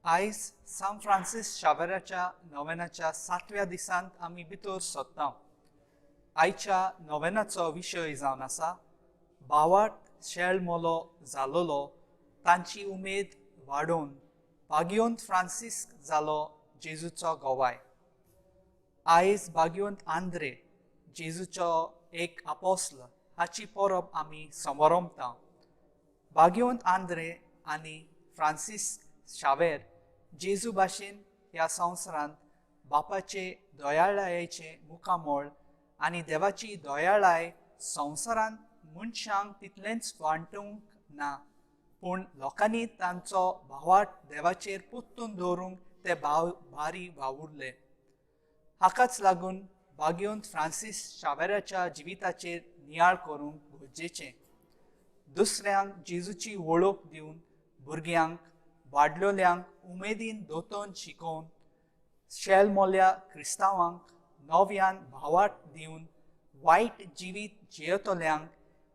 आयज सांत फ्रांसीस शावेराच्या नोवेनाच्या सातव्या दिसांत आमी भितर सोदता. आयच्या नोवेनाचो विशय जावन आसा भावाट शेळमोलो जालोलो तांची उमेद वाडोवन भाग्योंत फ्रांसीस जालो जेजूचो गवाय. आयज भाग्योंत आंद्रे जेजूचो एक आपोस्ल हाची परब आमी समरमता. भाग्योंत आंद्रे आनी फ्रांसीस शावेर जेजू भाशेन ह्या संवसारांत बापाचे दयाळायेचें मुखामळ आनी देवाची दयाळाय संवसारांत मनशांक तितलेंच वांटूंक ना, पूण लोकांनी तांचो भावाट देवाचेर परतून दवरूंक ते भाव भारी वावुरले. हाकाच लागून भाग्योंत फ्रांसीस शावेराच्या जिविताचेर नियाळ करूंक गरजेचें. दुसऱ्यांक जेजूची वळख दिवन भुरग्यांक वाडलोल्यांक उमेदीन दोतोन शिकोवन शेलमोल्या क्रिस्तांवांक नव्यान भावाट दिवन वायट जिवीत जियेतल्यांक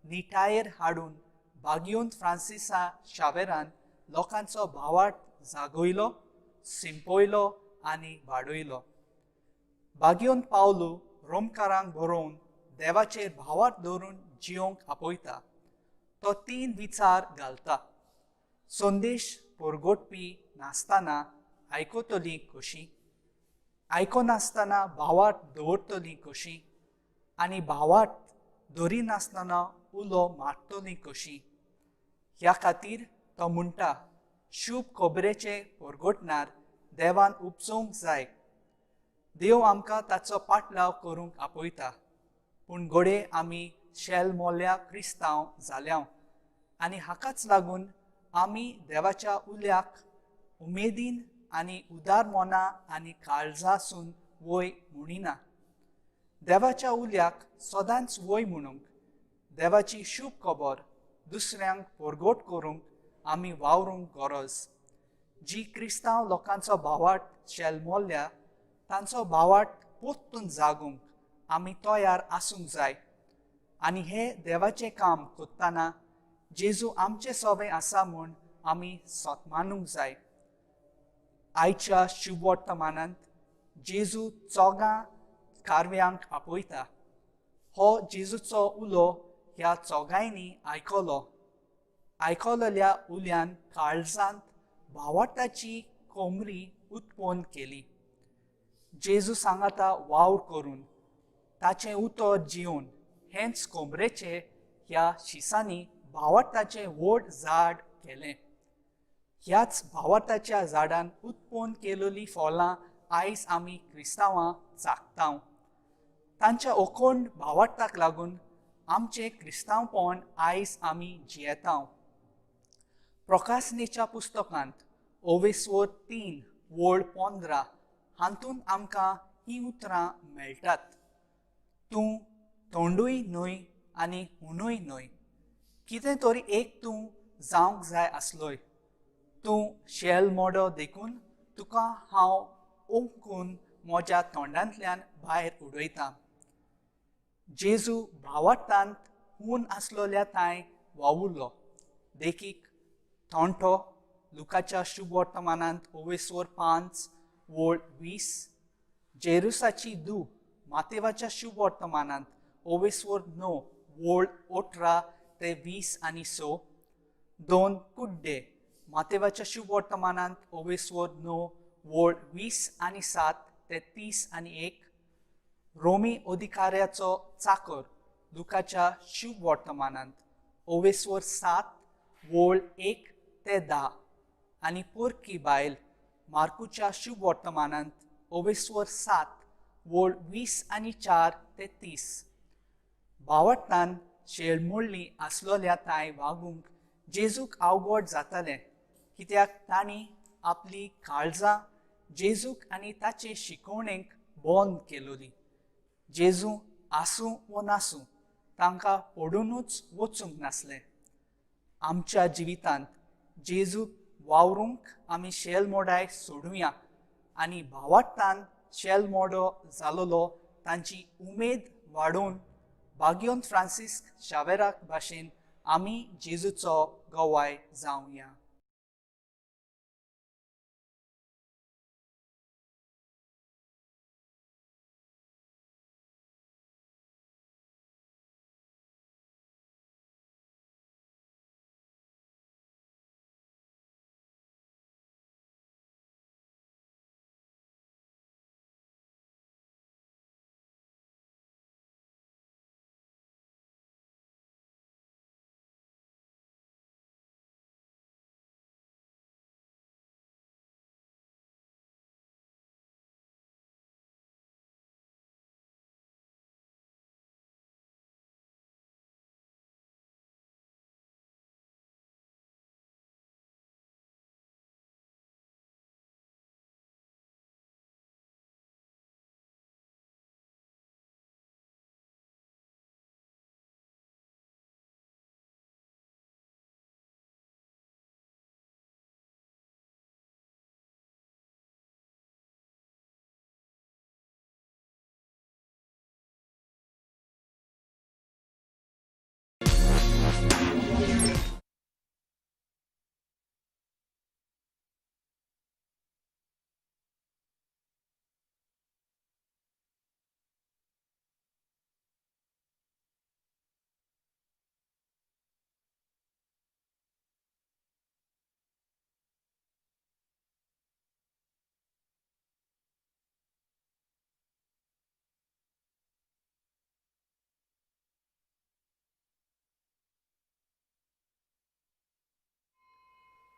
निटायेर हाडून भाग्योंत फ्रांसिसा शावेरान लोकांचो भावाट जागयलो, सिंपयलो आनी वाडयलो. भाग्योंत पावलू रोमकारांक बरोवन देवाचेर भावाट दवरून जियोंक आपयता. तो तीन विचार घालता. संदेश परगटपी नासतना आयकतली कशी, आयकनासतना भावाट दवरतली कशी आनी भावाट दरिनासतना उलो मारतली कशी. ह्या खातीर तो म्हणटा, शूभ खबरेचें परगटणार देवान उपजोवंक जाय. देव आमकां ताचो पाटलाव करूंक आपयता, पूण घडये आमी शेलमोल्या क्रिस्तांव जाल्या आनी हाकाच लागून आमी देवाच्या उल्याक उमेदीन आनी उदार मना आनी काळजासून वय म्हणिना. देवाच्या उल्याक सदांच वय म्हणूंक, देवाची शूभ खबर दुसऱ्यांक परगट करूंक आमी वावरूंक गरज. जी क्रिस्तांव लोकांचो भावाट शेलमोल्या तांचो भावाट परतून जागूंक आमी तयार आसूंक जाय. आनी हें देवाचें काम करतना जेजू आमचे सोबें आसा म्हूण आमी सतमानूंक जाय. आयच्या शुभवर्तमानांत जेजू चोगां कारव्यांक आपयता. हो जेजूचो उलो ह्या चोगांयनी आयकलो. आयकलेल्या उल्यान काळजांत भावाटाची कोमरी उत्पन्न केली. जेजू सांगाता वावर करून ताचें उतर जिवन हेंच कोमरेचें ह्या शिसांनी भावाटाचें व्हड झाड केलें. ह्याच भावाटाच्या झाडान उत्पन्न केलेलीं फळां आयज आमी क्रिस्तांवां चाखता. तांच्या अखंड भावाटाक लागून आमचें क्रिस्तांवपण आयज आमी जियेता. प्रकासनेच्या पुस्तकांत ओवेस्वर 3:15 हातूंत आमकां हीं उतरां मेळटात. तूं तोंडूय न्हय आनी हुनूय न्हय, कितें तरी एक तूं जावंक जाय आसलोय. तूं शेल मोडो देखून तुका हांव ओंकून म्हज्या तोंडांतल्यान भायर उडयता. जेजू भावाटांत हून आसलोल्या तांय वावुरलो. देखीक तोंटो लुकाच्या शुभवर्तमानांत ओवेस्वर 5:20, जेरुसाची दू मातेवाच्या शुभवर्तमानांत ओवेस्वर 9:18 ते 20 आनी 6, 2 कुड्डे मातेवाच्या शुभवर्तमानांत ओवेस्वर 9:20 आनी 7 ते 30 आनी 1, रोमी अधिकाऱ्याचो चाकर लुकाच्या शुभवर्तमानांत ओवेस्वर 7:1 ते 10 आनी पोरकी बायल मार्कूच्या शुभवर्तमानांत ओवेस्वर 7:20 आनी 4 ते 30. भावाटान शेळमोडली आसलोल्या तांय वागूंक जेजूक आवगड जातालें, कित्याक तांणी आपली काळजां जेजूक आनी ताचे शिकवणेक बंद केलोली. जेजू आसूं वो नासूं तांकां पडुनूच वचूंक नासलें. आमच्या जिवितांत जेजूक वावरूंक आमी शेलमोडाय सोडुया आनी भावाटान शेलमोडो जालोलो तांची उमेद वाडोवन भाग्योंत फ्रांसीस शावेराक भाशेन आमी जेजूचो गवाय जावया.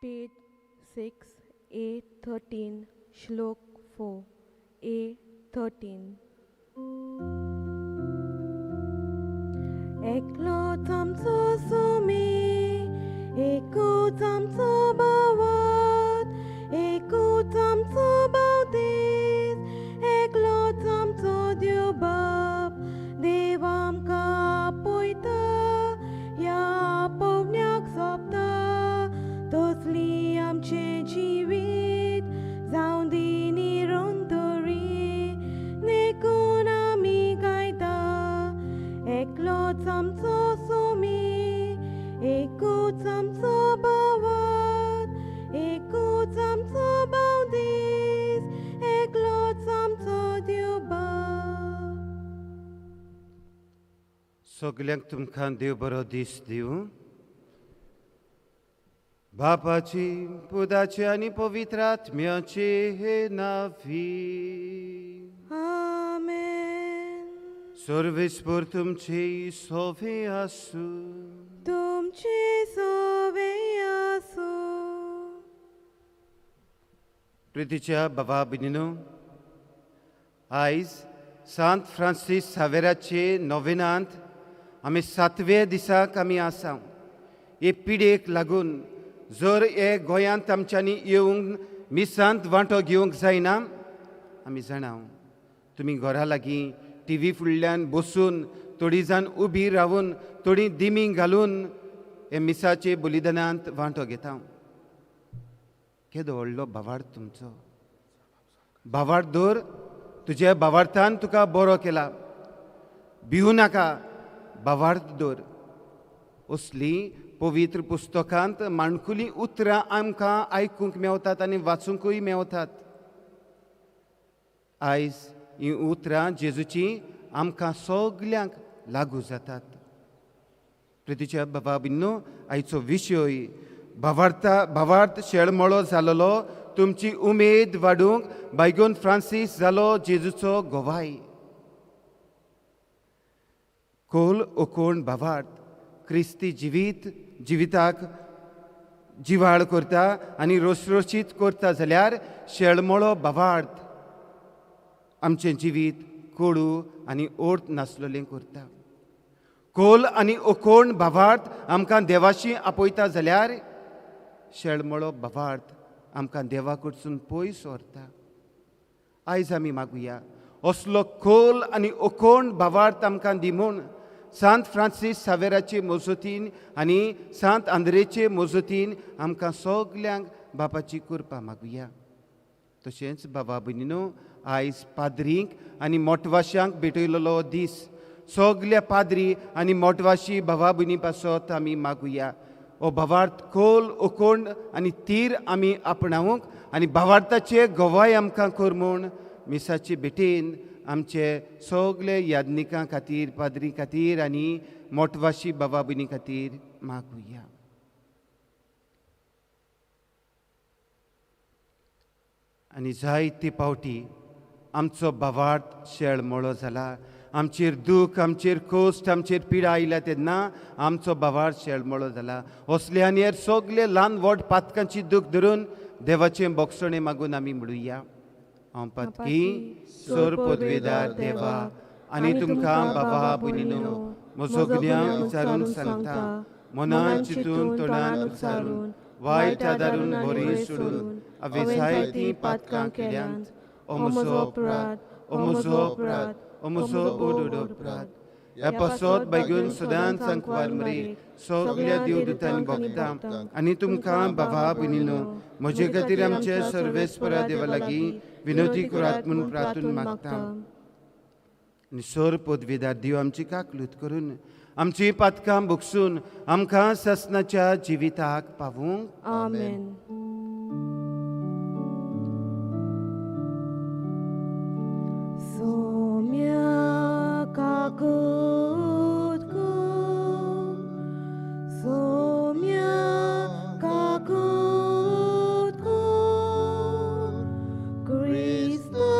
Page 6, A13, Shlok 4, A13. एकलोच आमचो सोमी, एकूच आमचो भावात, एकूच आमचो बावतीस, एकलोच आमचो देव बाप. देव आमकां आपयता, ह्या आपोवण्याक सोंपता, तसली आमचें जिवीत जावं दी निरंतरी, देखून आमी गायता. एकलोच आमचो सोमी, एकूच आमचो भावात, एकूच आमचो बावदीस, एकलोच आमचो देव बाप. सगल्यांक तुमकां देव बरो दीस दिवं. बापाची, पुताची आनी पवित्र आत्म्याची हे नावी. आमेन. सर्वेस्पर तुमची सोवे आसूं. तुमचे सोवे आसूं. प्रितीच्या बाबा भयणीनो, आयज सांत फ्रांसीस सावेराचे नोवेनांत आमी सातव्या दिसाक आमी आसा. हे पिडेक लागून जर हे गोंयांत आमच्यांनी येवंक मिसांत वांटो घेवंक जायना, आमी जाणा तुमी घरा लागीं टी व्ही फुडल्यान बसून थोडी जाण उबी रावन थोडी दिमी घालून हे मिसाचे बलिदानांत वांटो घेता. केदो व्हडलो भावार्थ तुमचो. भावार्थ दवर, तुज्या भावार्थान तुका बरो केला. भिवू नाका, भावार्थ दवर. असली पवित्र पुस्तकांत माणकुलीं उतरां आमकां आयकूंक मेवतात आनी वाचूंकूय मेवतात. आयज हीं उतरां जेजूचीं आमकां सगल्यांक लागू जातात. प्रितीच्या बाबा भयणीनो, आयचो विशय भावार्था भावार्थ शेळमळो जालोलो तुमची उमेद वाडूंक बायगोन फ्रांसीस जालो जेजूचो गोवाय. कोल ओकोण भावार्थ क्रिस्ती जिवीत जिविताक जिवाळ करता आनी रोसरोशीत करता जाल्यार शेळमळो भावार्थ आमचें जिवीत कोडू आनी ओर्थ नासलेलें करता. कोल आनी ओकोण भावार्थ आमकां देवाशी आपयता जाल्यार शेळमळो भावार्थ आमकां देवा कडसून पयस व्हरता. आयज आमी मागुया असलो खोल आनी ओकोण भावार्थ आमकां दी म्हूण सांत फ्रांसीस सावेराचे मजतीन आनी सांत आंद्रेचे मजतीन आमकां सगल्यांक बापाची कृपा मागुया. तशेंच बाबा भयणीनो, आयज पाद्रींक आनी मोटवाशांक भेटयलेलो दीस. सगल्या पाद्री आनी मोटवाशी भावा भयणी पासत आमी मागुया हो भावार्थ खोल ओकोण आनी तीर आमी आपणावंक आनी भावार्थाचे गवाय आमकां कर म्हूण मिसाचे भेटेन आमचे सगले याज्ञिकां खातीर, पाद्री खातीर आनी मोटवाशी बाबा भयणी खातीर मागुया. आनी जायते पावटी आमचो भावार्थ शेळमळो जाला. आमचेर दूख, आमचेर कोश्ट, आमचेर पिडा आयल्या तेन्ना आमचो भावार्थ शेळमळो जाला. असले आनी हेर सगले ल्हान व्हड पातकांची दूख धरून देवाचें बोगसणें मागून आमी म्हणुया. हांव पातकी सोर पदवेदार देवा आनी तुमकां बाबा भयणीनो म्हजो गुन्यांव विचारून सांगता, मनान चिंतून तोंडान उच्चारून वायट आदारून बरें सोडून हांवें जायतीं पातकां केल्यांत. ओ म्हजो अपराध, ओ म्हजो अपराध, ओ म्हजो ओडोडो अपराध. ह्या पासत बायगून सदांच सांकवार मरे सगल्या देवदूतांनी भोगता आनी तुमकां बाबा भयणीनो म्हजे खातीर आमचे सर्वेस्परा देवा लागीं विनोदी करात म्हूण प्रार्थून मागता. आनी सोर पदवेदार देव आमची काकलूत करून आमची पातकां भोगसून आमकां सासणाच्या जिविताक पावूंक. आमेन. सोम्या काकूत कर, सोम्या काकूत कर, क्रिस्ता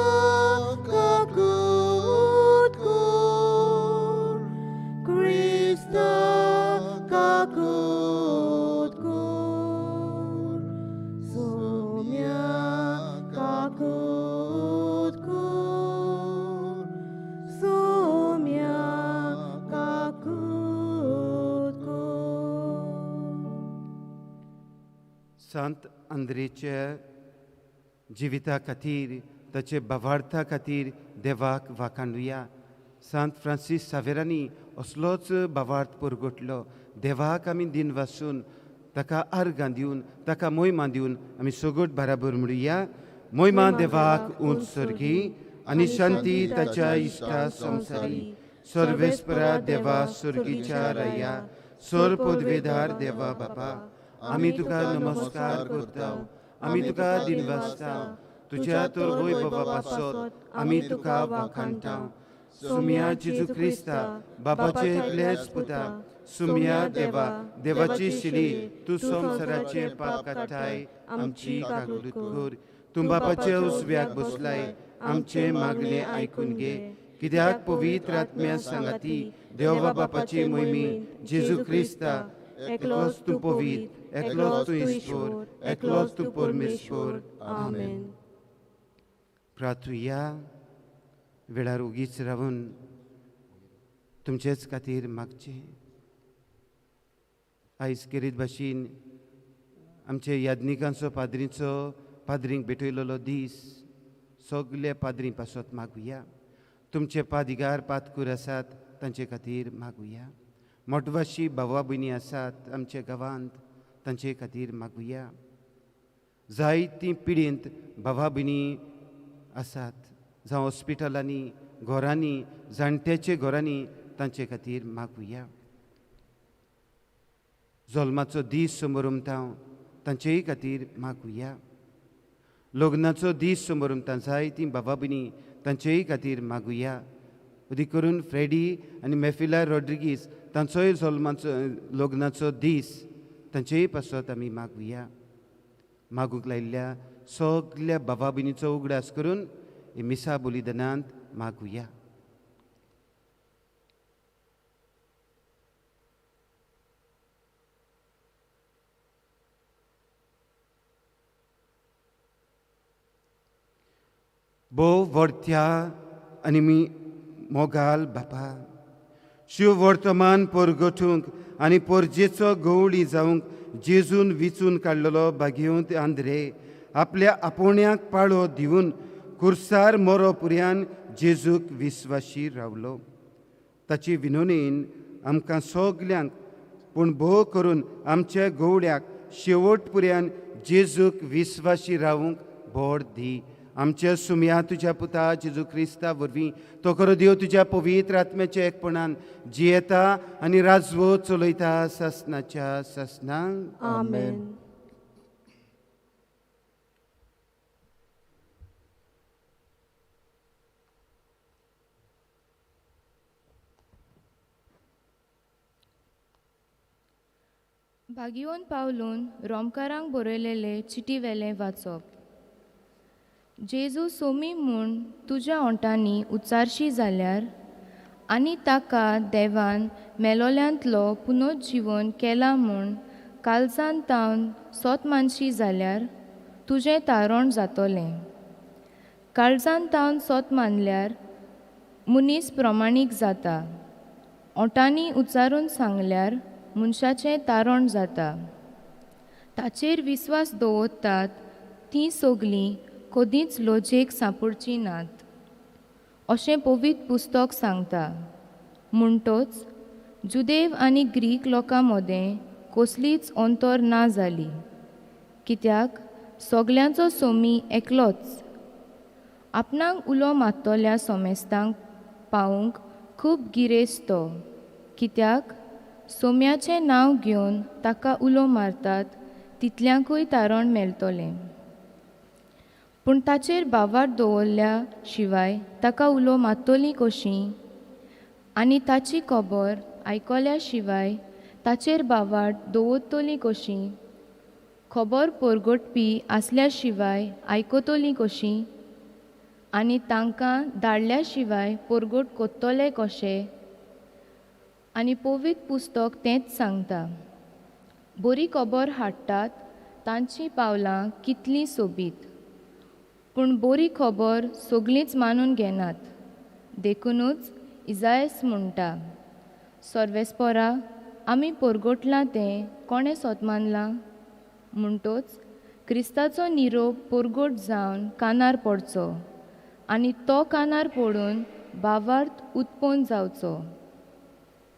काकूत कर, क्रिस्ता काकूत कर. सांत आंद्रेच्या जिविता खातीर, ताचे भावार्था खातीर देवाक वाखाणुया. सांत फ्रांसीस सावेरांनी असलोच भावार्थ परगटलो. देवाक आमी दिन वासून ताका आर्गां दिवन ताका मोहिमा दिवन आमी सगट बराबर म्हणुया, मोहिमा देवाक उंच सर्गी आनी शांती ताच्या इश्टा संवसारी. सर्वेस्परा देवा सर्गीच्या राया, सर पदवेदार देवा बापा, आमी तुका नमस्कार करता, आमी तुका दिनवासता. तुज्या तर वैभवा पासत आमी तुका वाखाणटा. सुमिया जेजू क्रिस्ता बाबाचे एकलेच पुता, सुमिया देवा देवाची शिली, तूं संवसाराचें पाप काडटाय, आमची काकूट कर. तूं बापाच्या उजव्याक बसलाय, आमचें मागणें आयकून घे. कित्याक पवित्र आत्म्या सांगाती देवा बापाची मोहिमी जेजू क्रिस्ता, एकलोच तूं पवित्र, एकलोच तूं ईश्वर, एकलोच तूं परमेश्वर. आमेन. प्रार्थुया. वेळार उगीच रावून तुमचेच खातीर मागचें. आयज केरीत भाशेन आमचे याज्ञिकांचो पाद्रींचो पाद्रींक भेटयलेलो दीस, सगळे पाद्रीं पासत मागुया. तुमचे पादिगार पातकूर आसात तांचे खातीर मागुया. मोटवाशी भावा भयणी आसात आमच्या गांवांत तांचे खातीर मागुया. जायतीं पिडेंत भावा भयणी आसात, जावं हॉस्पिटलांनी, घरांनी, जाणट्याचे घरांनी, तांचे खातीर मागुया. जल्माचो दीस समोरमता तांचेय खातीर मागुया. लग्नाचो दीस समोरमता जायतीं भावा भयणी तांचेय खातीर मागुया. अदीक करून फ्रेडी आनी मेफिला रॉड्रिगीस तांचोय जल्माचो लग्नाचो दीस तांचेय पासत आमी मागुया. मागूंक लायिल्ल्या सगल्या भावा भयणीचो उगडास करून मिसा बलिदानांत मागुया. भोव वर्त्या आनी मी मोगाल बापा, शिव वर्तमान परगटूंक आनी परजेचो गवळी जावंक जेजून विचून काडलेलो भागेवंत आंद्रे आपल्या आपोवण्याक पाळो दिवन कुर्सार मोरो पुर्यान जेजूक विस्वाशी रावलो. ताची विनोनीन आमकां सगल्यांक पूण भोव करून आमच्या गवळ्याक शेवट पुर्यान जेजूक विस्वाशी रावूंक बोड दी. आमच्या सुमया तुज्या पुता जेजू क्रिस्ता वरवीं तो खरो देव तुज्या पवित्र आत्म्याच्या एकपणान जियेता आनी राजवो चलयता सासनाच्या सासनाक. आमेन. भागियोन पावलून रोमकारांक बरयलेले चिटीवेलें वाचप. जेजू सोमी म्हूण तुज्या ओंठांनी उच्चारशी जाल्यार आनी ताका देवान मेलोल्यांतलो पुनर्जीवन केला म्हूण कालजान तावन सोत मानशी जाल्यार तुजें तारण जातलें. काळजान तावन सोत मानल्यार मनीस प्रमाणीक जाता, ओंठांनी उच्चारून सांगल्यार मनशाचें तारण जाता. ताचेर विस्वास दवरतात तीं सगलीं कदींच लजेक सांपडचीं नात अशें पवित्र पुस्तक सांगता. म्हणटच जुदेव आनी ग्रीक लोकां मदें कसलीच अंतर ना जाली, कित्याक सगल्यांचो सोमी एकलोच. आपणाक उलो मारतल्या सोमेस्तांक पावूंक खूब गिरेस्त तो, कित्याक सोम्याचें नांव घेवन ताका उलो मारतात तितल्यांकूय तारण मेळटलें. पूण ताचेर भावार्थ दवरल्या शिवाय ताका उलो मारतलीं कशीं, आनी ताची खबर आयकल्या शिवाय ताचेर भावार्थ दवरतलीं कशीं? खबर परगटपी आसल्या शिवाय आयकतलीं कशीं, आनी तांकां धाडल्या शिवाय परगट करतले कशे? आनी पवित्र पुस्तक तेंच सांगता, बरी खबर हाडटात तांचीं पावलां कितलीं सोबीत, पूण बरी खबर सगलींच मानून घेनात. देखुनूच इजायस म्हणटा, सर्वेस्परा आमी परगटलां तें कोणें सोत मानलां? म्हणटोच क्रिस्ताचो निरोप परगट जावन कानार पडचो आनी तो कानार पडून भावार्थ उत्पन्न जावचो.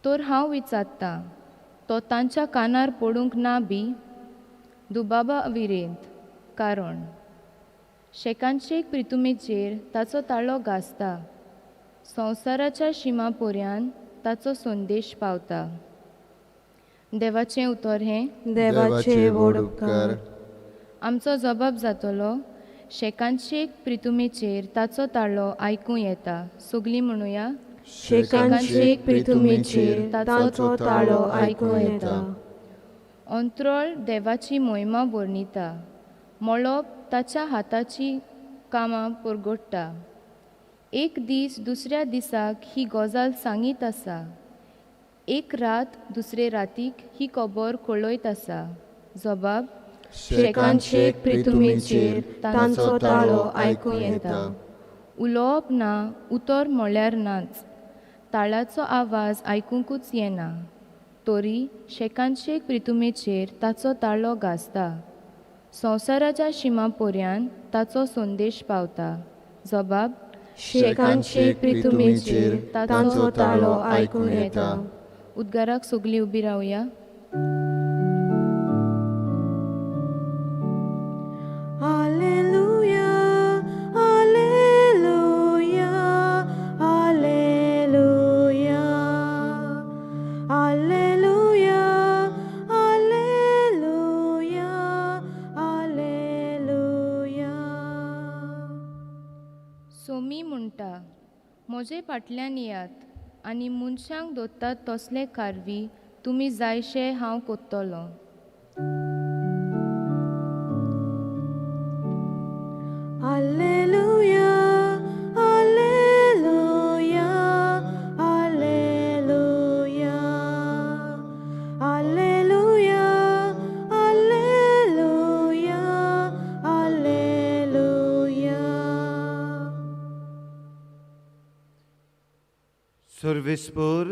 तर हांव विचारतां, तो तांच्या कानार पडूंक ना बी? दुबावा विरेंत. कारण शेकानशेक प्रितुमेचेर ताचो ताळो गाजता, संवसाराच्या शिमा पर्यान ताचो संदेश पावता. देवाचें उतर हें देवाचे व्हड उपकार. आमचो जबाब जातलो, शेकानशेक प्रितुमेचेर ताचो ताळो आयकूं येता. सगलीं म्हणुया, शेकानशेक प्रितुमेचेर ताचो ताळो आयकूं येता. अंत्रळ देवाची मोहिमा वर्णिता, मळब ताच्या हाताची कामां परगट्टा. एक दीस दुसऱ्या दिसाक ही गजाल सांगीत आसा, एक रात दुसरे रातीक ही खबर कळयत आसा. जबाब, शेकानशेक प्रितुमेचेर तांचो ताळो आयकूं येता. उलोवप ना, उतर म्हळ्यार नाच, ताळाचो आवाज आयकुंकूच येना, तरी शेकानशेक प्रितुमेचेर ताचो ताळो गाजता, संवसाराच्या शिमा पर्यान ताचो संदेश पावता. जबाब, शेकानशेक प्रितुमेचेर तांचो ताळो आयकूं येता. उद्गाराक सगलीं उबी रावया. Alleluia, alleluia, alleluia, alleluia, alleluia, alleluia. Somi म्हणटा, म्हजे फाटल्यान येयात आनी मनशांक दोत्तात तसले कारवी तुमी जायशे हांव कोत्तलो. Alleluia, alleluia, alleluia, alleluia, alleluia, alleluia. सर्वेस्पोर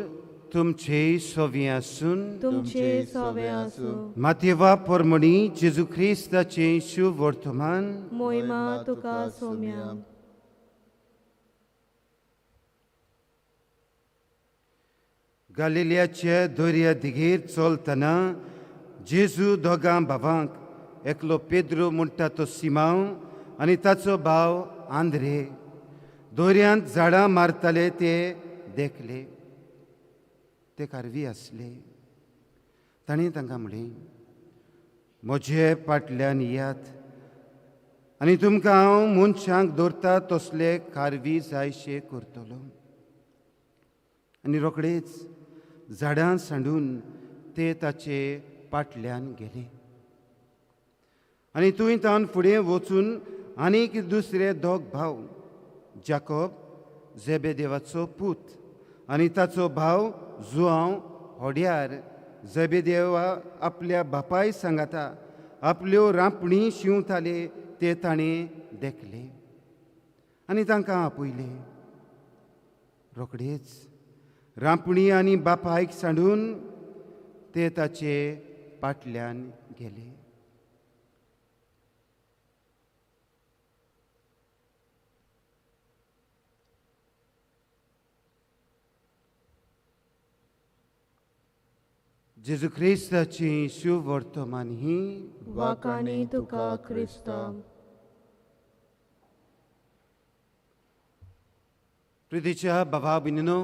तुमचे सवी आसून तुमचे सवे आसूं. मातेवा परमणी जेजू क्रिस्ताचें शुभ वर्तमान. मोहिमा तुका सोम्या. गालिलियाचे दर्या दिगेर चलतना जेजू दोगां भावांक, एकलो पेद्रो म्हणटा तो सिमांव आनी ताचो भाव आंद्रे, दर्यांत झाडां मारताले ते देखले. ते कारवी आसले. ताणें तांकां म्हणलें, म्हजे फाटल्यान येयात आनी तुमकां हांव मनशांक दवरता तसले कारवी जायशे करतलो. आनी रोखडेच झाडां सांडून ते ताचे फाटल्यान गेले. आनी थंय तावन फुडें वचून आनीक दुसरे दोग भाव, जाकोब जेबेदेवाचो पूत आनी ताचो भाव जुआंव होड्यार जेबेदेवा आपल्या बापाय सांगाता आपल्यो रांपणी शिंवताले ते ताणें देखले आनी तांकां आपयले. रोखडेच रांपणी आनी बापायक सांडून ते ताचे फाटल्यान गेले. जेजू क्रिस्ताची शुभ वर्तमान ही वाकाणी तुका क्रिस्ता. प्रितीच्या बाबा भयणीनो,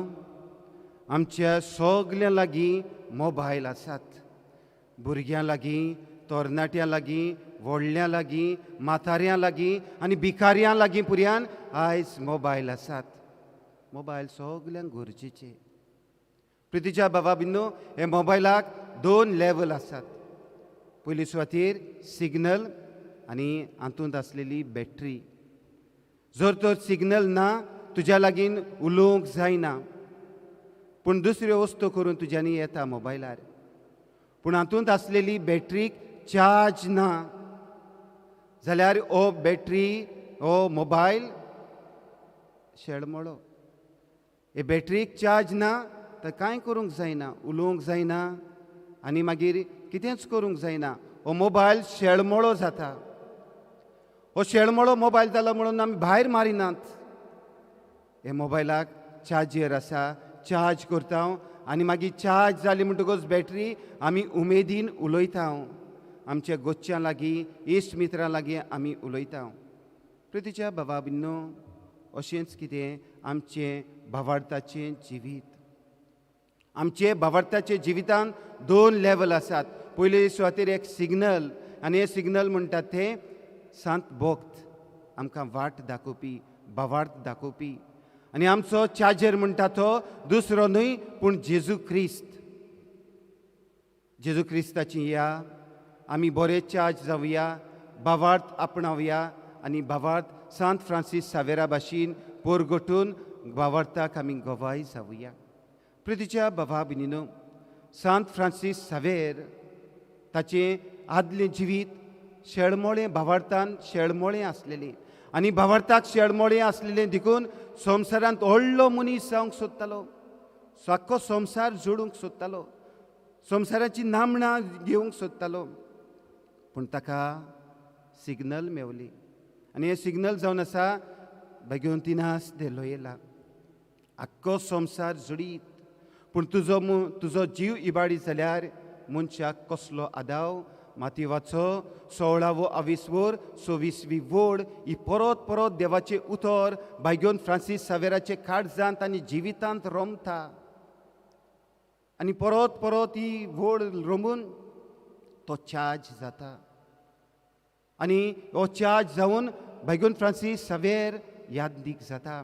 आमच्या सगल्यां लागीं मोबायल आसात. भुरग्यां लागीं, तरणाट्यां लागीं, व्हडल्यां लागीं, म्हाताऱ्यां लागीं आनी भिकाऱ्यां लागीं पुर्यान आयज मोबायल आसात. मोबायल सगल्यांक गरजेचे. प्रितीच्या बाबा भयणीनो, हे मोबायलाक दोन लेवल आसात. पयली सुवातेर सिग्नल आनी हातूंत आसलेली बॅटरी. जर तर सिग्नल ना तुज्या लागीं उलोवंक जायना, पूण दुसऱ्यो वस्तू करून तुज्यांनी येता मोबायलार. पूण हातूंत आसलेली बॅटरीक चार्ज ना जाल्यार हो बॅटरी हो मोबायल शेळमळो. हे बॅटरीक चार्ज ना तर कांय करूंक जायना, उलोवंक जायना आनी मागीर कितेंच करूंक जायना. हो मोबायल शेळमोळो जाता. हो शेळमोळो मोबायल जालो म्हणून आमी भायर मारिनात. हे मोबायलाक चार्जर आसा, चार्ज करता आनी मागीर चार्ज जाली म्हणटकच बॅटरी आमी उमेदीन उलयता. आमच्या गोच्च्यां लागीं, इश्ट मित्रां लागीं आमी उलयता. प्रितीच्या बाबा बिन्नो, अशेंच कितें आमचें भावार्थाचें जिवीत. आमचे भावार्थाचे जिवितान दोन लेवल आसात. पयले सुवातेर एक सिग्नल, आनी हे सिग्नल म्हणटात तें सांत भक्त, आमकां वाट दाखोवपी, भावार्थ दाखोवपी. आनी आमचो चार्जर म्हणटा तो दुसरो न्हय पूण जेजू क्रिस्त. जेजू क्रिस्ताची या आमी बरे चार्ज जावया, भावार्थ आपणावया आनी भावार्थ सांत फ्रांसीस सावेरा भाशेन पोरगोटून भावार्थाक आमी गवाय जावया. प्रितीच्या बाबा बिनीनो, सांत फ्रांसीस सावेर ताचें आदलें जिवीत शेळमोळें, भावार्थान शेळमोळें आसलेलें आनी भावार्थाक शेळमोळें आसलेलें देखून संवसारांत व्हडलो मनीस जावंक सोदतालो, सारको संवसार जोडूंक सोदतालो, संवसाराची नामणां घेवंक सोदतालो. पूण ताका सिग्नल मेवली आनी हें सिग्नल जावन आसा भगवंतीनास दे लोयेला. आख्खो संवसार जोडीत पूण तुजो जीव इबाडी जाल्यार मनशाक कसलो आदाव. मातिवाचो 16वो आविस्वोर 26वी वोड ही परत परत देवाचें उतर बायगोन फ्रांसीस सावेराचे काळजांत आनी जिवितांत रोमता आनी परत परत ही वोड रोमून तो चार्ज जाता आनी हो चार्ज जावन बायगोन फ्रांसीस सावेर यादनीक जाता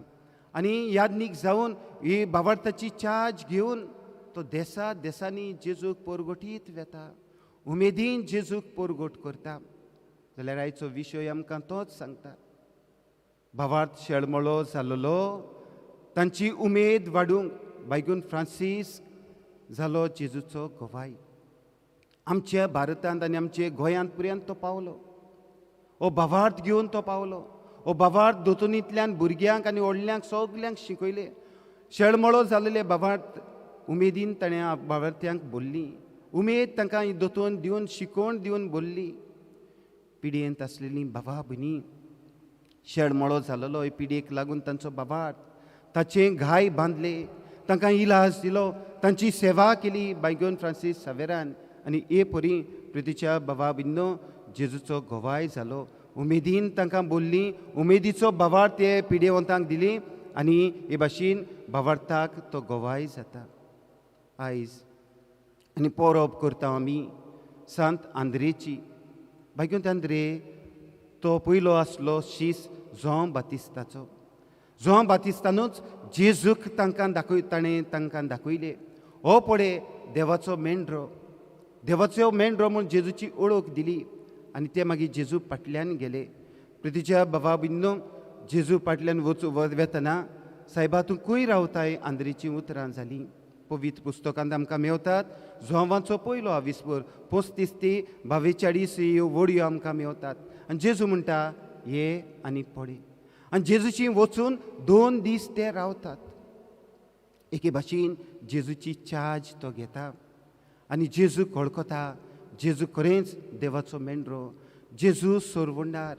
आनी यादनीक जावन ही भावार्थाची चार्ज घेवन तो देसा देसांनी जेजूक पोरगोटीत वेता, उमेदीन जेजूक पोरगोट करता. जाल्यार आयचो विशय आमकां तोच सांगता. भावार्थ शेळमोळो जालोलो तांची उमेद वाडूंक बायगून फ्रांसीस जालो जेजूचो गवाय. आमच्या भारतांत आनी आमच्या गोंयांत पर्यंत तो पावलो, हो भावार्थ घेवन तो पावलो. हो भावार्थ दोतोनींतल्यान भुरग्यांक आनी व्हडल्यांक सगल्यांक शिकयले. शेळमोळो जालेले भावार्थ उमेदीन ताणें भावार्थ्यांक बोल्ली, उमेद तांकां दोतोन दिवन शिकोवन दिवन बोल्ली. पिडयेंत आसलेलीं बाबा भयणी शेळमोळो जालोलो हे पिडयेक लागून तांचो भावार्थ ताचे घाय बांदले, तांकां इलाज दिलो, तांची सेवा केली बायगोन फ्रांसीस सावेरान. आनी हे परी प्रितीच्या बाबा बिन्नो जेजूचो गवाय जालो. उमेदीन तांकां बोल्ली, उमेदीचो भावार्थ ते पिडेवंतांक दिली आनी हे भाशेन भावार्थाक तो गवाय जाता. आयज आनी परब करता आमी सांत आंद्रेची. बायगोन आंद्रे तो पयलो आसलो शीस जों बातिस्ताचो. जों बातिस्तानूच जेजूक तांकां दाखय ताणें तांकां दाखयले, हो पळय देवाचो मेंढरो, देवाचो मेंढरो म्हूण जेजूची ओळख दिली आनी ते मागीर जेजू फाटल्यान गेले. प्रितीच्या बाबा बिन्नो, जेजू फाटल्यान वचू वेतना सायबा तूं खंय रावताय आंद्रेचीं उतरां जालीं. पवित्र पुस्तकांत आमकां मेवतात जोवांचो पयलो आविस्पर 35 ते 42 ह्यो वडयो आमकां मेवतात. आनी जेजू म्हणटा ये आनी पळय. आनी जेजूची वचून 2 दीस ते रावतात. एके भाशेन जेजूची चार्ज तो घेता आनी जेजूक वळखता. जेजू खरेंच देवाचो मेंढरो, जेजू सोरवंडार,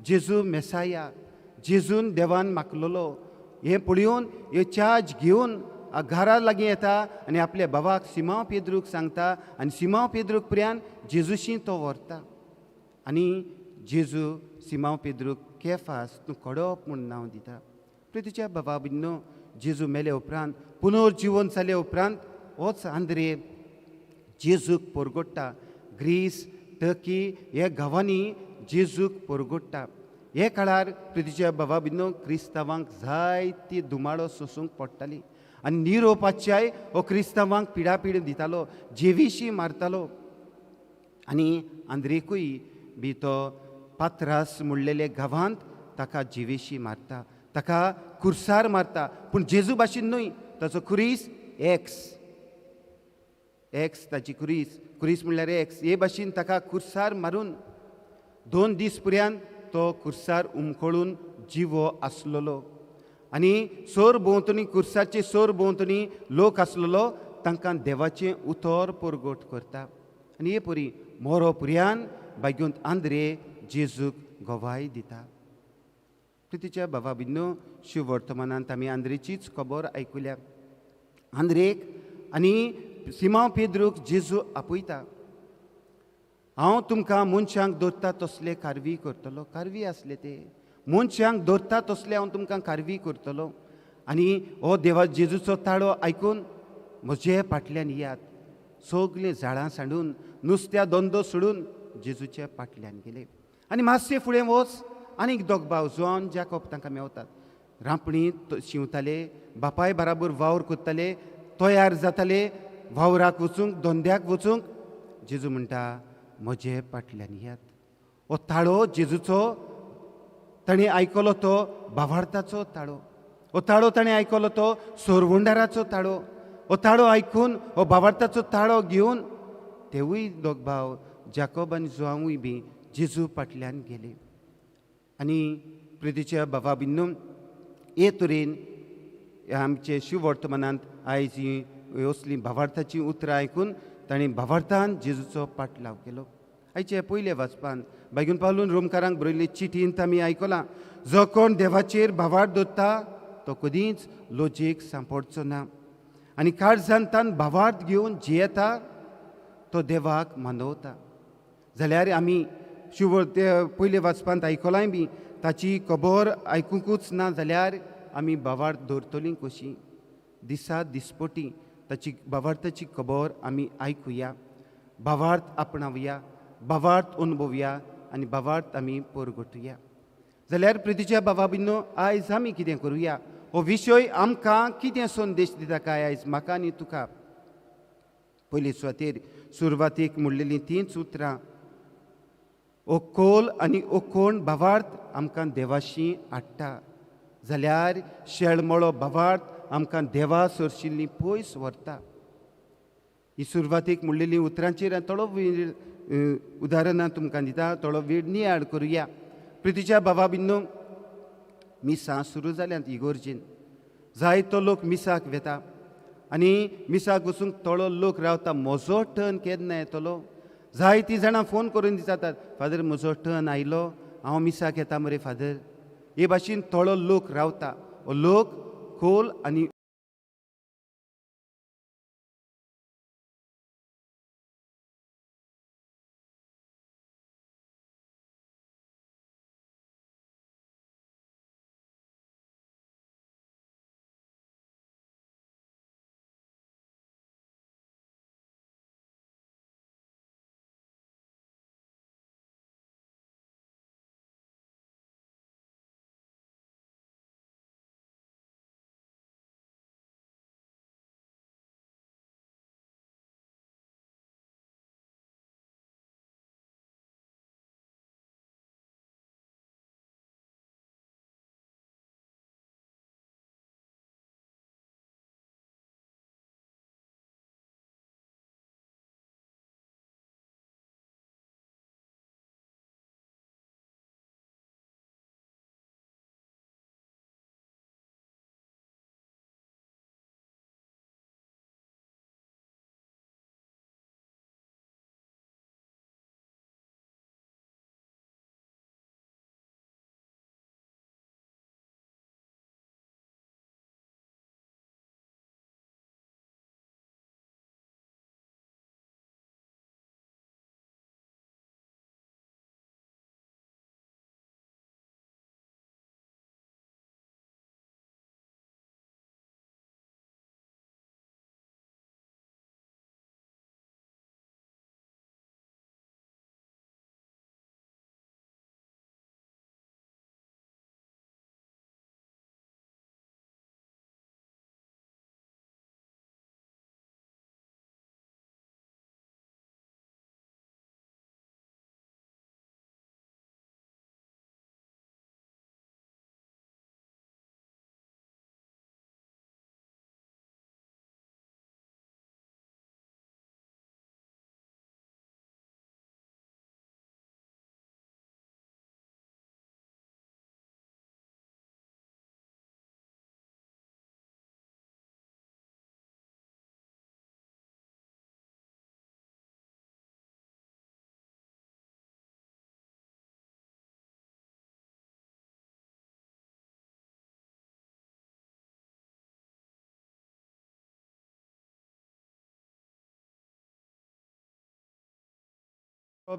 जेजू मेसाया, जेजून देवान मागलेलो. हें पळोवन हे चार्ज घेवन घरा लागीं येता आनी आपल्या बाबाक सिमांव पेद्रूक सांगता आनी सिमांव पेद्रूक पर्यंत जेजूशी तो व्हरता आनी जेजू सिमांव पेद्रूक केफास तूं कडप म्हूण नांव दिता. प्रितीच्या बाबा बिन्नो, जेजू मेले उपरांत पुनर्जिवन जाले उपरांत होच आंद्रे जेजूक पोरगोट्टा. ग्रीस, टर्की ह्या गांवांनी जेजूक पोरगोट्टा. हे काळार प्रितीच्या बाबा बिन्नो क्रिस्तांवांक जायती धुमाळो सोसूंक पडटाली आनी निरोपाच्याय हो क्रिस्तांवांक पिडापीड दितालो, जेविशी मारतालो. आनी आंद्रेकूय बी तो पात्रास म्हणलेले गांवांत ताका जिवेशी मारता, ताका कुर्सार मारता. पूण जेजू भाशेन न्हय, ताचो खुरीस एक्स, एक्स ताची खुरीस, खुरीस म्हणल्यार एक्स. हे भाशेन ताका कुर्सार मारून 2 दीस पर्यंत तो कुर्सार उमखळून जिवो आसलेलो. आनी सोर भोंवतणी कुर्साचे सोर भोंवतणी लोक आसलेलो तांकां देवाचें उतर परगट करता. आनी हे परी मोरो पुर्यान बायगूंत आंद्रे जेजूक गवाय दिता. प्रितीच्या बाबा बिन्नो, शिव वर्तमानांत आमी आंद्रेचीच खबर आयकुल्या. आंद्रेक आनी सिमांव पेद्रूक जेजू आपयता. हांव तुमकां मनशांक दवरता तसले कारवी करतलो. कारवी आसले ते मनशांक दवरता तसले हांव तुमकां कारवी करतलो. आनी हो देवा जेजूचो ताळो आयकून म्हजे फाटल्यान येयात. सगळीं झाडां सांडून नुस्त्या धंदो सोडून जेजूच्या फाटल्यान गेले. आनी मातशें फुडें वच आनीक दोग भाव जॉन जाकोब तांकां मेवतात. रांपणी शिंवताले, बापाय बराबर वावर करताले, तयार जाताले वावराक वचूंक, धंद्याक वचूंक. जेजू म्हणटा म्हजे फाटल्यान येयात. हो ताळो जेजूचो ताणें आयकलो तो भावार्थाचो ताळो. हो ताळो ताणें आयकलो तो सोरवंडाराचो ताळो. हो ताळो आयकून हो भावार्थाचो ताळो घेवन तेवूय दोग भाव जाकोब आनी जुआंवूय बी जेजू फाटल्यान गेले. आनी प्रितीच्या बाबा बिन्नू, हे तरेन आमचे शिववर्तमानांत आयज ही असलीं भावार्थाचीं उतरां आयकून ताणें भावार्थान जेजूचो पाटलाव केलो. आयचे पयले वाचपान बायगून पावलून रोमकारांक बरयल्ले चिटींत आमी आयकलां, जो कोण देवाचेर भावार्थ दवरता तो कदींच लजेक सांपडचो ना. आनी काळजान तान भावार्थ घेवन जियेता तो देवाक मानवता. जाल्यार आमी शिव ते पयले वाचपांत आयकलांय बी ताची खबर आयकुंकूच ना जाल्यार आमी भावार्थ दवरतलीं कशी? दिसा दिसपटी ताची भावार्थाची खबर आमी आयकुया, भावार्थ आपणावया, भावार्थ अनुभवया आनी भावार्थ आमी परगटुया. जाल्यार प्रितीच्या बाबा बिन्नो, आयज आमी कितें करुया? हो विशय आमकां कितें संदेश दिता काय आयज म्हाका आनी तुका? पयले सुवातेर सुरवातीक म्हणलेलीं तींच उतरां, ओकोल आनी ओकोण भावार्थ आमकां देवाशी हाडटा, जाल्यार शेळमळो भावार्थ आमकां देवा सरशिल्ली पयस व्हरता. ही सुरवातीक म्हणलेली उतरांचेर थोडो वेळ उदाहरणां तुमकां दिता, थोडो वेळ नियाळ करुया. प्रितीच्या बाबा बिन्नो, मिसां सुरू जाल्यांत इगोर्जेन. जायतो लोक मिसाक वेता आनी मिसाक वचूंक थोडो लोक रावता, म्हजो टर्न केन्ना येतलो? जायतीं जाणां फोन करून दितात, फादर म्हजो टर्न आयलो, हांव मिसाक येता मरे फादर. हे भाशेन थोडो लोक रावता. हो लोक खोल आनी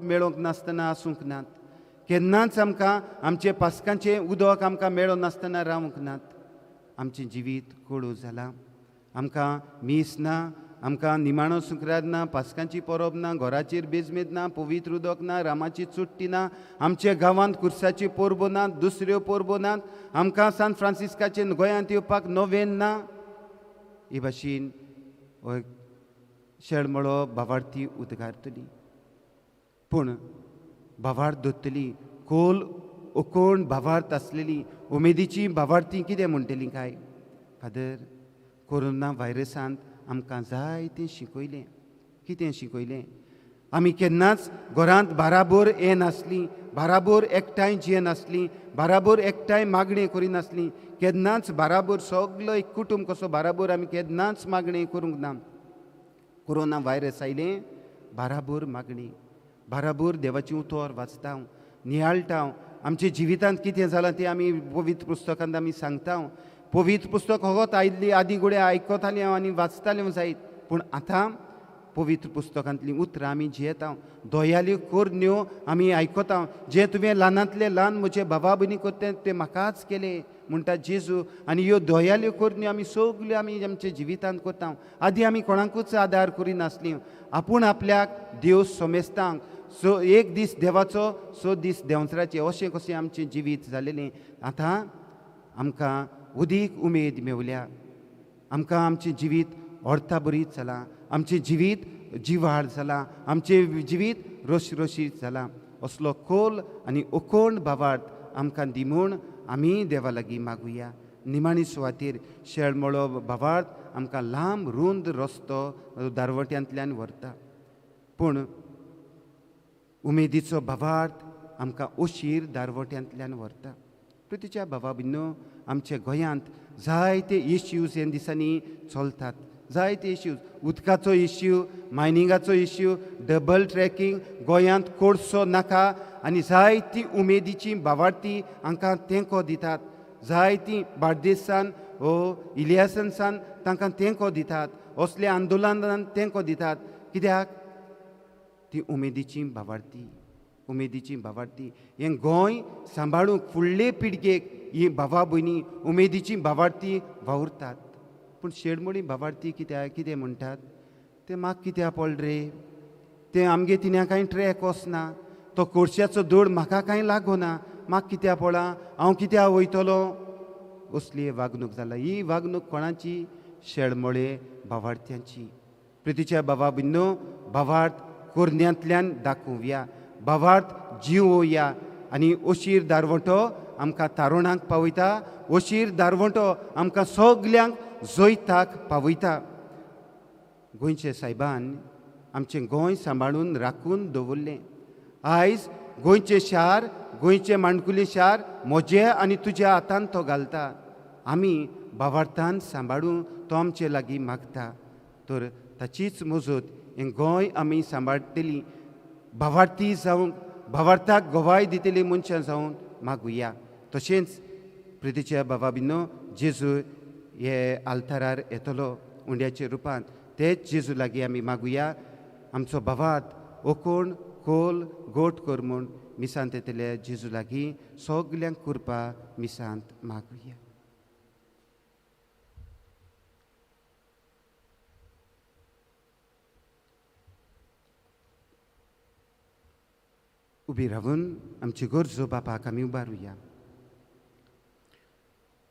मेळोंक नासतना आसूंक नात. केन्नाच आमकां आमचे पासकांचें उदक आमकां मेळो नासतना रावंक नात. आमचें जिवीत कोडू जालां. आमकां मीस ना, आमकां निमाणो सुक्राद ना, पासकांची परब ना, घराचेर बेजमेद ना, पवित्र उदक ना, रामाची चुट्टी ना, आमच्या गांवांत कुर्साची परबो ना, दुसऱ्यो परबो नात, आमकां सान फ्रांसिस्काचे गोंयांत येवपाक नोवेन ना. हे भाशेन शेळमळो भावार्थी उदगारतली, पूण भावार्थ दोत्तली खोल ओकोण भावार्थ आसलेली उमेदीची भावार्थी कितें म्हणटली काय? फादर, कोरोना व्हायरसान आमकां जायतें शिकयलें. कितें शिकयलें? आमी केन्नाच घरांत बाराबोर येनासलीं, बाराबोर एकठांय जियेनासलीं, बाराबोर एकठांय मागणें करिनासलीं, केन्नाच बाराबोर सगलो एक कुटुंब कसो बाराबोर आमी केन्नाच मागणें करूंक ना. कोरोना व्हायरस आयलें, बाराबोर मागणी, बाराबोर देवाचें उतर वाचता, नियाळटा, आमच्या जिवितांत कितें जालां तें आमी पवित्र पुस्तकांत आमी सांगता. पवित्र पुस्तक होगोत आयिल्ली आदी गुडे आयकतालें हांव आनी वाचतालें जायत, पूण आतां पवित्र पुस्तकांतलीं उतरां आमी जियेता, दयाल्यो करण्यो आमी आयकता. जें तुवें ल्हानांतलें ल्हान म्हजे बाबा भयणी करता तें म्हाकाच केलें म्हणटा जेजू. आनी ह्यो दयाल्यो करण्यो आमी सगल्यो आमी आमच्या जिवितांत करता. आदी आमी कोणाकूच आदार करिनासलीं. आपूण आपल्याक देव समेस्तांक सो एक दीस देवाचो, सो दीस देंवचाराचें, अशें कशें आमचें जिवीत जालेलें. आतां आमकां उदीक उमेद मेवल्या, आमकां आमचें जिवीत अर्था बरीत जालां, आमचें जिवीत जिवाळ जालां, आमचें जिवीत रोशरोशीत जालां. असलो खोल आनी ओकोण भावार्थ आमकां दी म्हूण आमी देवा लागीं मागुया. निमाणी सुवातेर शेळमळो भावार्थ आमकां लांब रूंद रस्तो दारवट्यांतल्यान व्हरता, पूण उमेदीचो भावार्थ आमकां ओशीर दारवट्यांतल्यान व्हरता. प्रतिच्या भावा भयणीनो, आमच्या गोंयांत जायते इश्यूज ह्या दिसांनी चलतात, जायते इश्यूज, उदकाचो इश्यू, मायनिंगाचो इश्यू, डबल ट्रॅकिंग, गोंयांत कोळसो नाका, आनी जायती उमेदीची भावार्थी हांकां तेंको दितात. जायती बार्देसान ओ इलियासनसान तांकां तेंको दितात, असल्या आंदोलनान तेंको दितात. कित्याक? ती उमेदीची भावार्थी, उमेदीची भावार्थी. हें गोंय सांबाळूंक फुडले पिळगेक ही भावा भयणी उमेदीची भावार्थी वावुरतात. पूण शेडमोडी भावार्थी कित्याक कितें म्हणटात? तें म्हाका कित्याक पडलें रे, तें आमगे तिन्या कांय ट्रॅक वचना, तो कोळश्याचो दोड म्हाका कांय लागना, म्हाका कित्याक पडला, हांव कित्याक वयतलो, असली वागणूक जाला. ही वागणूक कोणाची? शेळमोळे भावार्थ्यांची. प्रितीच्या भावा भयणीनो, भावार्थ कोरण्यांतल्यान दाखोवया, भावार्थ जिवोवया, आनी ओशीर दारवंटो आमकां तारुणांक पावयता, ओशीर दारवंटो आमकां सगल्यांक जैताक पावयता. गोंयचे सायबान आमचें गोंय सांबाळून राखून दवरलें. आयज गोंयचें शार, गोंयचें माणकुलें शार म्हजे आनी तुज्या हातान तो घालता. आमी भावार्थान सांबाळून तो आमचे लागीं मागता, तर ताचीच मजत हें गोंय आमी सांबाळटली. भावार्थी जावंक, भावार्थाक गवाय दितली मनशां जावन मागुया. तशेंच प्रितीच्या बाबा बिनो, जेजू हे आल्तारार येतलो उंड्याच्या रुपान, तेच जेजू लागीं आमी मागुया आमचो भावार्थ ओकोण खोल गोट कर म्हूण मिसांत येतले जेजू लागीं सगल्यांक कृपा मिसांत मागुया. उबी रावून आमची गरजो बापाक आमी उबारुया.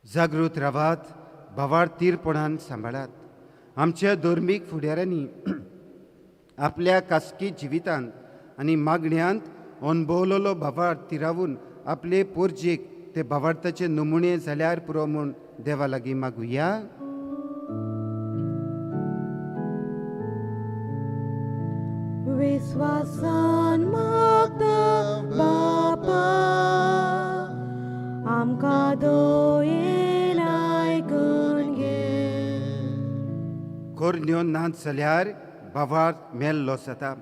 जागृत रावात, भावार्थ तीरपणान सांबाळात. आमच्या धर्मीक फुडाऱ्यांनी आपल्या खासगी जिवितांत आनी मागण्यांत अणभवलेलो भावार्थ तिरावून आपले पोरजेक ते भावार्थाचे नमुने जाल्यार पुरो म्हूण देवा लागीं मागुया. विस्वासान मागता बापा, आमकां दयेन आयकून घे. कोरण्यो नाच जाल्यार भावार्थ मेल्लो जाता.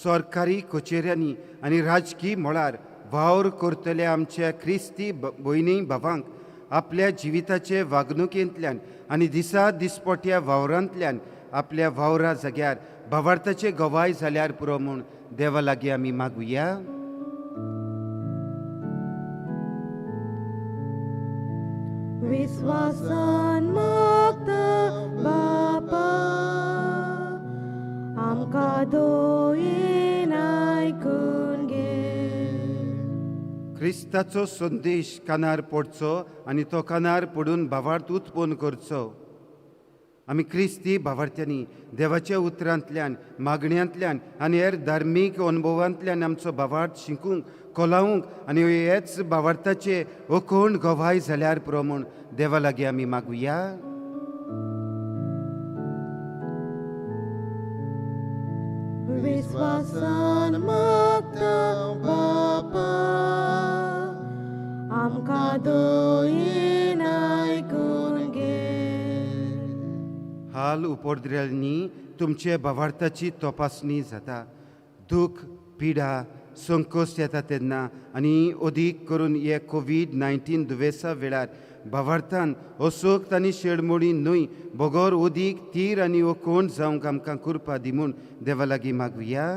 सरकारी कचेऱ्यांनी आनी राजकीय मळार वावर करतल्या आमच्या क्रिस्ती भयणी भावांक आपल्या जिविताचे वागणुकेंतल्यान आनी दिसा दिसपट्या वावरांतल्यान आपल्या वावरा जाग्यार भावार्थाचे गवाय जाल्यार पुरो म्हूण देवा लागीं आमी मागुया. विस्वासान मागता बापा आमकां दोयेन आयकून घे. क्रिस्ताचो संदेश कानार पडचो आनी तो कानार पडून भावार्थ उत्पन्न करचो. आमी क्रिस्ती भावार्थ्यांनी देवाच्या उतरांतल्यान, मागण्यांतल्यान आनी हेर धार्मीक अनुभवांतल्यान आमचो भावार्थ शिकूंक, कोलावंक आनी हेच भावार्थाचे ओकोण गवाय जाल्यार पुरो म्हूण देवा लागीं आमी मागुया. विस्वासान मागता बापा आमकां दोयेन आयकून घे. हाल उपद्र्यांनी तुमचे भावार्थाची तपासणी जाता. दुख, पिडा, संकोच येता तेन्ना आनी अदीक करून हे कोवीड-19 दुयेंसा वेळार भावार्थान असोक्त आनी शेडमोडी न्हय बगर अदीक तीर आनी ओकोण जावंक आमकां कृपा दी म्हूण देवा लागीं मागुया.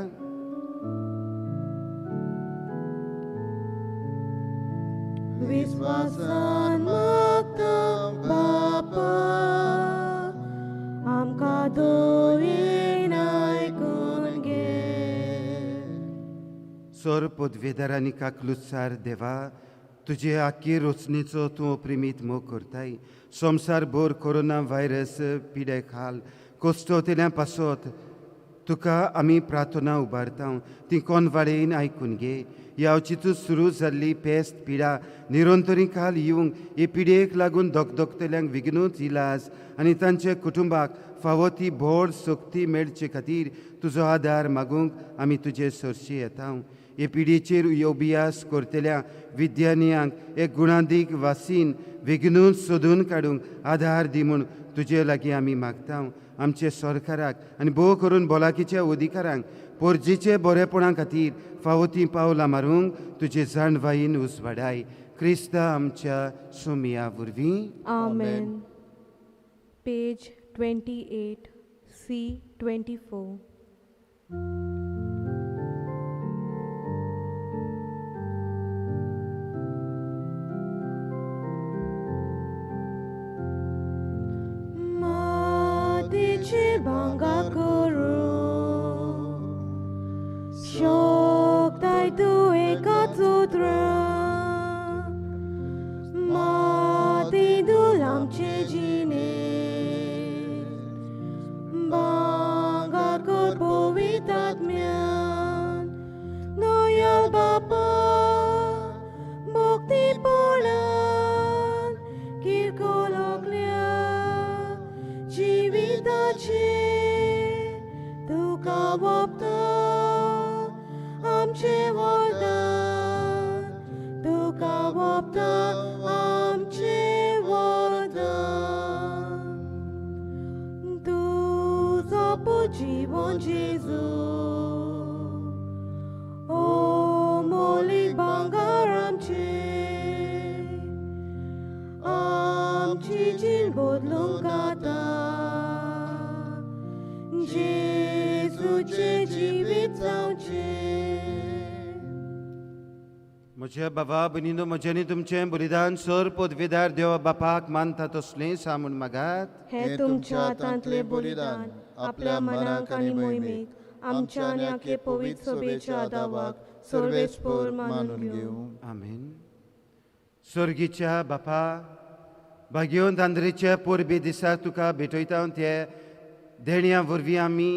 विस्वासान मागता बापा आमकां दोयेन आयकून घे. सर पदवेदार आनी काकलुत्सार देवा, तुजे आखी रचणेचो तूं प्रेमीत मोग करताय. संवसार भर कोरोना व्हायरस पिडे खाल कोश्टवतल्या पासत तुका आमी प्रार्थना उबारता. ती कोनवाळेन आयकून घे. ह्या सुरू जाल्ली पेस्त पिडा निरंतरी खाल येवंक हे पिडेक लागून धकधकतल्यांक विघ्नूच इलाज आनी तांच्या कुटुंबाक फावो ती भोड शक्ती मेळचे खातीर तुजो आदार मागूंक आमी तुजे सरशी येता. हे पिडेचेर अभ्यास करतल्या विज्ञानियांक एक गुणादीक वासीन विघ्नूच सोदून काडूंक आदार दी म्हूण तुजे लागीं आमी मागता. आमचे सरकाराक आनी भोव करून भलायकीच्या अधिकारांक पोरजेचे बरेपणा खातीर फावो तीं पावलां मारूंक तुजे जाणवायेन उजवाडाय. क्रिस्ता आमच्या सोमया वरवीं. आमेन. पेज 28 C 24. मातीचे भांगा करू शकताय तूं एकाच उतरान माती धूल आमचे जिणे भांगा कर पवित्र आत्म्यान दयाळ बापा भक्तीपणान किरकोळकल्या जिविताचे तुका वपता आमचे वरदान तुका वपता आमचे वरदान तुजो जीवन जेजू ओ मोली भांगार आमचे आमची जीण बदलूंक आतां जेजूचें जिवीत जावचें. म्हज्या बाबा भयणीनो, म्हज्यानी तुमचें बलिदान सर पदवेदार देवा बापाक मानता तसलें सा म्हूण मागात. हें तुमच्या हातांतलें बलिदान आपल्या मनाक आनी मोहिमेक आमच्या आनी आखे पवित्र सभेच्या आदावाक सर्वेस्पर मानून घेवं. आमेन. स्वर्गीच्या बापा, भाग्यवंत आंद्रेच्या परबे दिसा तुका भेटयता ते देण्या वरवीं आमी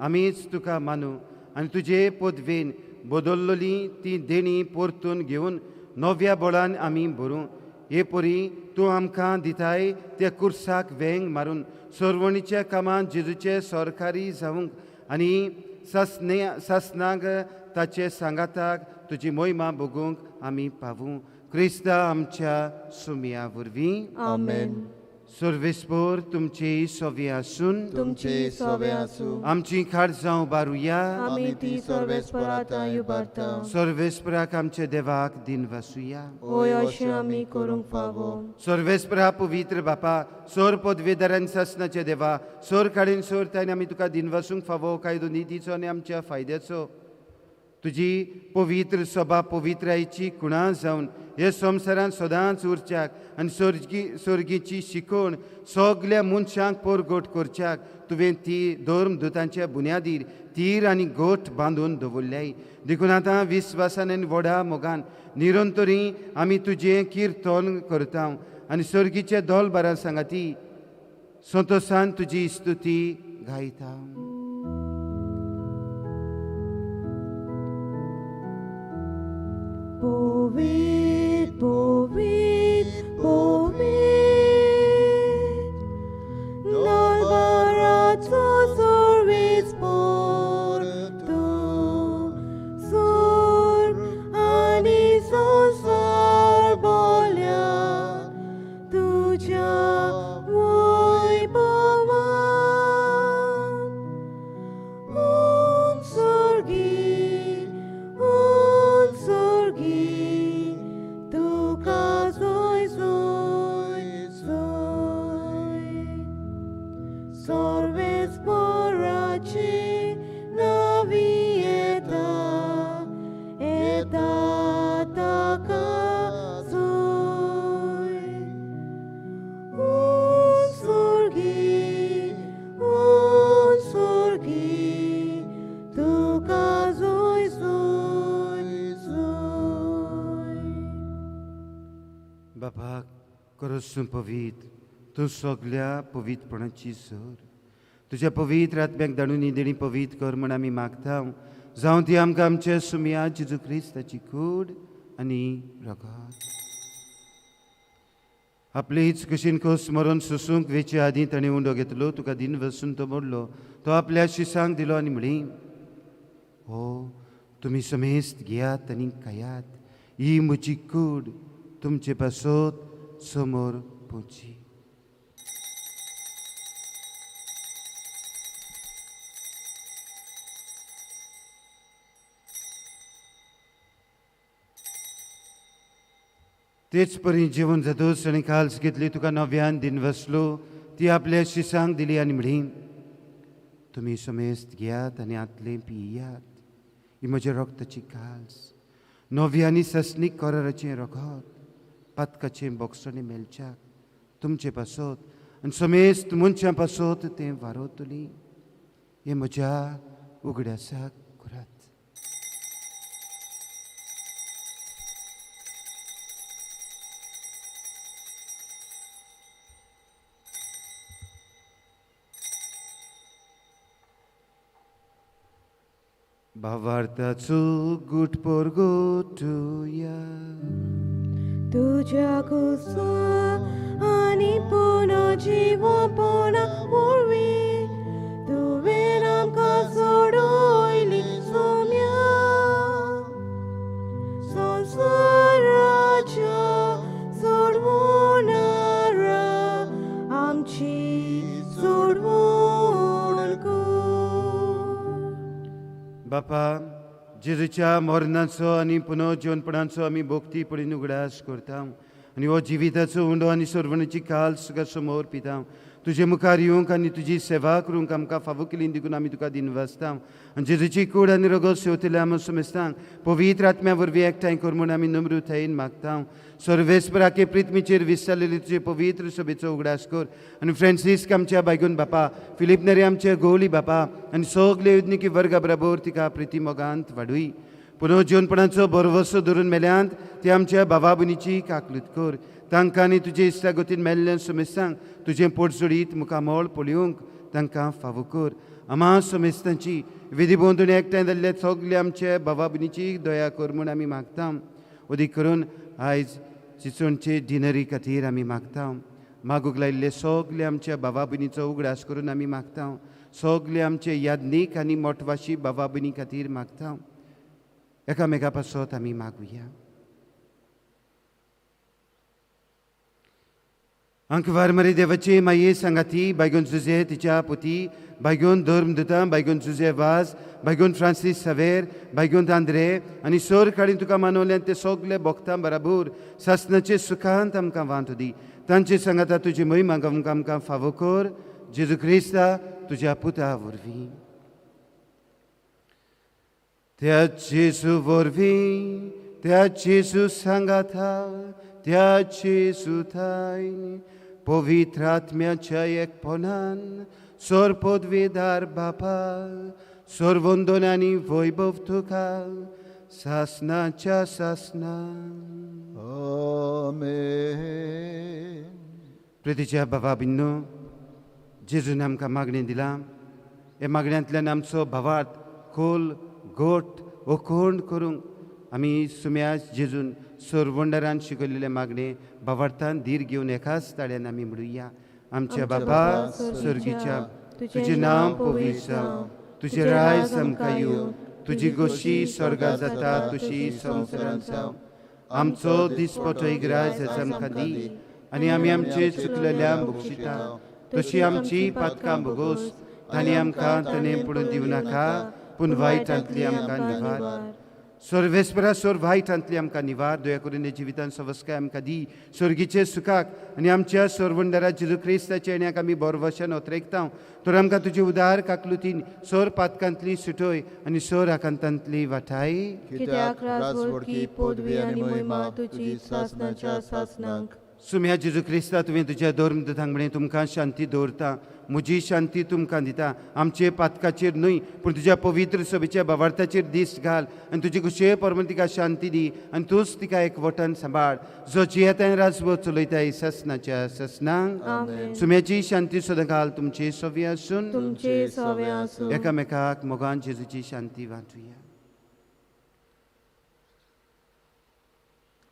आमीच तुका मानू आनी तुजे पदवेन बदल्लोली ती देणी परतून घेवन नव्या बळान आमी भरूं. हे परी तूं आमकां दिताय त्या कुर्साक वेंग मारून सरवणीच्या कामांत जेजूचे सरकारी जावंक आनी सासने सासनाक ताचे सांगाताक तुजी मोहिमा भोगूंक आमी पावूं. क्रिस्ता आमच्या सुमया वरवीं. आमेन. सर्वेस्पोर तुमचे सवे आसून तुमचे सवे आसूं. आमची खाट जावं बारुया. आमी ती सर्वेस्परात उबारता. सर्वेस्पराक आमच्या देवाक दिन वासुया. होय, अशें आमी करूंक फावो. सर्वेस्परा पवित्र बापा, सोर पदवेदारान सासनाच्या देवा, सोर काडीन सोर ताणें आमी तुका दिनवासूंक फावो कायदो नितीचो आनी आमच्या फायद्याचो. तुजी पवित्र सभा पवित्रायेची कुणां जावन हे संवसारांत सदांच उरच्याक आनी सर्गीची शिकवण सगल्या मनशांक परगट करच्याक तुवें ती धर्म दुतांच्या बुन्यादीर तीर आनी गोठ बांदून दवरल्याय. देखून आतां विस्वासान आनी व्हडा मोगान निरंतरी आमी तुजें किर्तन करता आनी सर्गीचे दोल बारा सांगाती संतोसान तुजी स्तुती गायता. पवित्र पवित्र पवित्र दरबाराचो सर्वेस्पर तूं सूर आनी संवसार बोल्या तुज्या वैभवान. उंच स्वर्गी तुका जय जय जय. सर्वेस्पराची नवी येता येता ताका जय. उंच स्वर्गी तुका जय जय जय. बापा खरोच तूं पवित्र, तूं सगल्या पवित्रपणाची सर. तुज्या पवित्र आत्म्याक धाडून ही देणी पवित्र कर म्हण आमी मागता. जावं ती आमकां आमच्या सुमया जेजू क्रिस्ताची कूड आनी रगत. आपलेच कशीन खोस मरून सोसूंक वेचे आदीं ताणें उंडो घेतलो, तुका दिन वसून तो मोडलो, तो आपल्या शिसांक दिलो आनी म्हणली, हो तुमी समेस्त घेयात आनी खायात, ही म्हजी कूड तुमचे पासत समोर पोवची. तेच परी जेवण जातूच आनी काल्स घेतली, तुका नव्यान दिन वसलो, ती आपल्या शिसांक दिली आनी म्हणली, तुमी समेस्त घेयात आनी आतलें पियात, ही म्हज्या रक्ताची काल्स, नवी आनी ससनीक कराराचें रगत, पातकाचें बोगसणें मेळच्याक तुमचे पासत आनी समेस्त मनशां पासत तें वारवतली. हें म्हज्या उगडासाक करात. भावार्थाचो गुट परगटुया. तुज्या कुसा आनी पुनः जिवपणा वरवीं तुवें आमकां सोडयली सोम्या. संवसाराच्या सोडवणारा आमची सोडवण कर. बापा, जेजूच्या मरणाचो आनी पुनर्जीवनपणाचो आमी भोक्ती पडीन उगडास करता आनी हो जिविताचो उंडो आनी सर्वणीची काल तुका समोर पिता. तुजे मुखार येवंक आनी तुजी सेवा करूंक आमकां फावो केली देखून आमी तुका दिनवासता. आनी जेजूची कूड आनी रगत सेवतल्या आमकां समेस्तांक पवित्र आत्म्या वरवीं एकठांय कर म्हूण आमी नम्रतायेन मागता. सर्वेस्पराके पृथ्वीचेर विसरलेली तुजे पवित्र सभेचो उगडास कर आनी फ्रांसिस्क आमच्या बायगून बापा, फिलीप नेरी आमच्या गोवली बापा आनी सगले युदनिकी वर्गा बराबर तिका प्रिती मोगांत वाडूय. पुनर्जीवनपणाचो भरवसो धरून मेल्यांत ती आमच्या भावा भयणीची काकलूत कर. तांकां आनी तुजे इश्टागतीन मेल्ल्या समेस्तांक तुजें पोटजोडीत मुखामळ पळोवंक तांकां फावो कर. आमा समेस्तांची विधी भोंवतणी एकठांय जाल्ल्या सगल्या आमच्या भावा भयणीची दया कर म्हूण आमी मागता. अदीक करून आयज चिचोणचे डिनरी खातीर आमी मागता. मागूंक लायिल्ले सगले आमच्या भावा भयणीचो उगडास करून आमी मागता. सगले आमचे यादनीक आनी मोटवाशी भावा भयणी खातीर मागता. एकामेका पासत आमी मागुया. अंकवार मरे देवाचे माये सांगाती बायगोन जुजे तिच्या पुती, बायगोन धर्म दुता, बायगोन जुजे वाज, बायगोन फ्रांसीस सावेर, बायगोन आंद्रे आनी सोर काडीन तुका मानवल्यान ते सगले भोक्तां बराबर सासनाचे सुखांत आमकां वांटो दी. तांचे सांगाता तुजी महिमा गावंक आमकां फावो कर, जेजू क्रिस्ता तुज्या पुता वरवीं. त्या जेजू वरवीं, त्या जेजू सांगाता, त्या जेजू थायन पवित्र आत्म्याच्या एकपणान सोर पदवीदार बापा सर्वंदन आनी वैभव तुका सासनाच्या सासना. आमेन. प्रितीच्या बाबा बिन्नू, जेजून आमकां मागणें दिलां. ह्या मागण्यांतल्यान आमचो भावार्थ खोल गोट ओखोंड करूंक आमी सुम्या जेजून सरवंडरान शिकयलेलें मागणें भावार्थान धीर घेवन एकाच ताळ्यान आमी म्हणुया. आमच्या बापा सर्गीच्या, तुजें नांव पवित्र जावं, तुजें राज आमकां येवं, तुजी गोशी स्वर्गा जाता तशी संवसारांत जावं. आमचो दिसपटो इग्राज आमकां दी आनी आमी आमचे चुकलेल्या बक्षिता तशी आमची पातकां भोगोस आनी आमकां तने पडून दिवं नाका, पूण वायटांतली आमकां निवार. सर्वेस्परा सोर वायटांतली आमकां निवार. दया करून जिवितान सवस्काय आमकां दी स्वर्गीचे सुखाक आनी आमच्या सोरवंडरा जेजू क्रिस्ताच्या येण्याक आमी बोरवशान ओतरेकता. तर आमकां तुजी उदार काकलुतीन सोर पातकांतली सुटोय आनी सोर आकांतांतली वाठाय. कित्याक राजवडकी पदवी आनी महिमा तुजी सासनाच्या सासनाक. सुम्या जेजू क्रिस्ता, तुवें तुज्या धर्मदूतांक म्हणें तुमकां शांती दवरता, म्हजी शांती तुमकां दिता. आमचे पातकाचेर न्हय पूण तुज्या पवित्र सभेच्या भावार्थाचेर दीस घाल आनी तुजी खुशे परमन तिका शांती दी आनी तूंच तिका एकवटान सांबाळ, जो जियेताय राजवट चलयताय ससनाच्या ससनांक. सुम्याची शांती सदां घाल तुमचे सवे आसून तुमचे सवे आसून. एकामेकाक मोगान जेजूची शांती वांटुया.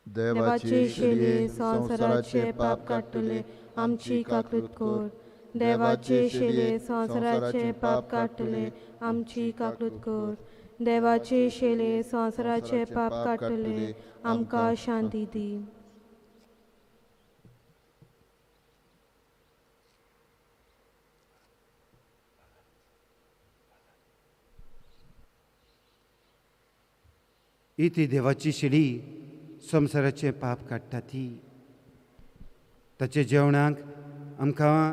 देवाचे शेले संवसाराचे पाप काडटले, आमची काकूत कर. देवाचे शेले संवसाराचे पाप काडटले, आमची काकूत कर. देवाचे शेले संवसाराचे पाप काडटले, आमकां शांती दी. इती देवाची शेली संवसाराचें पाप काडटा ती. ताच्या जेवणाक आमकां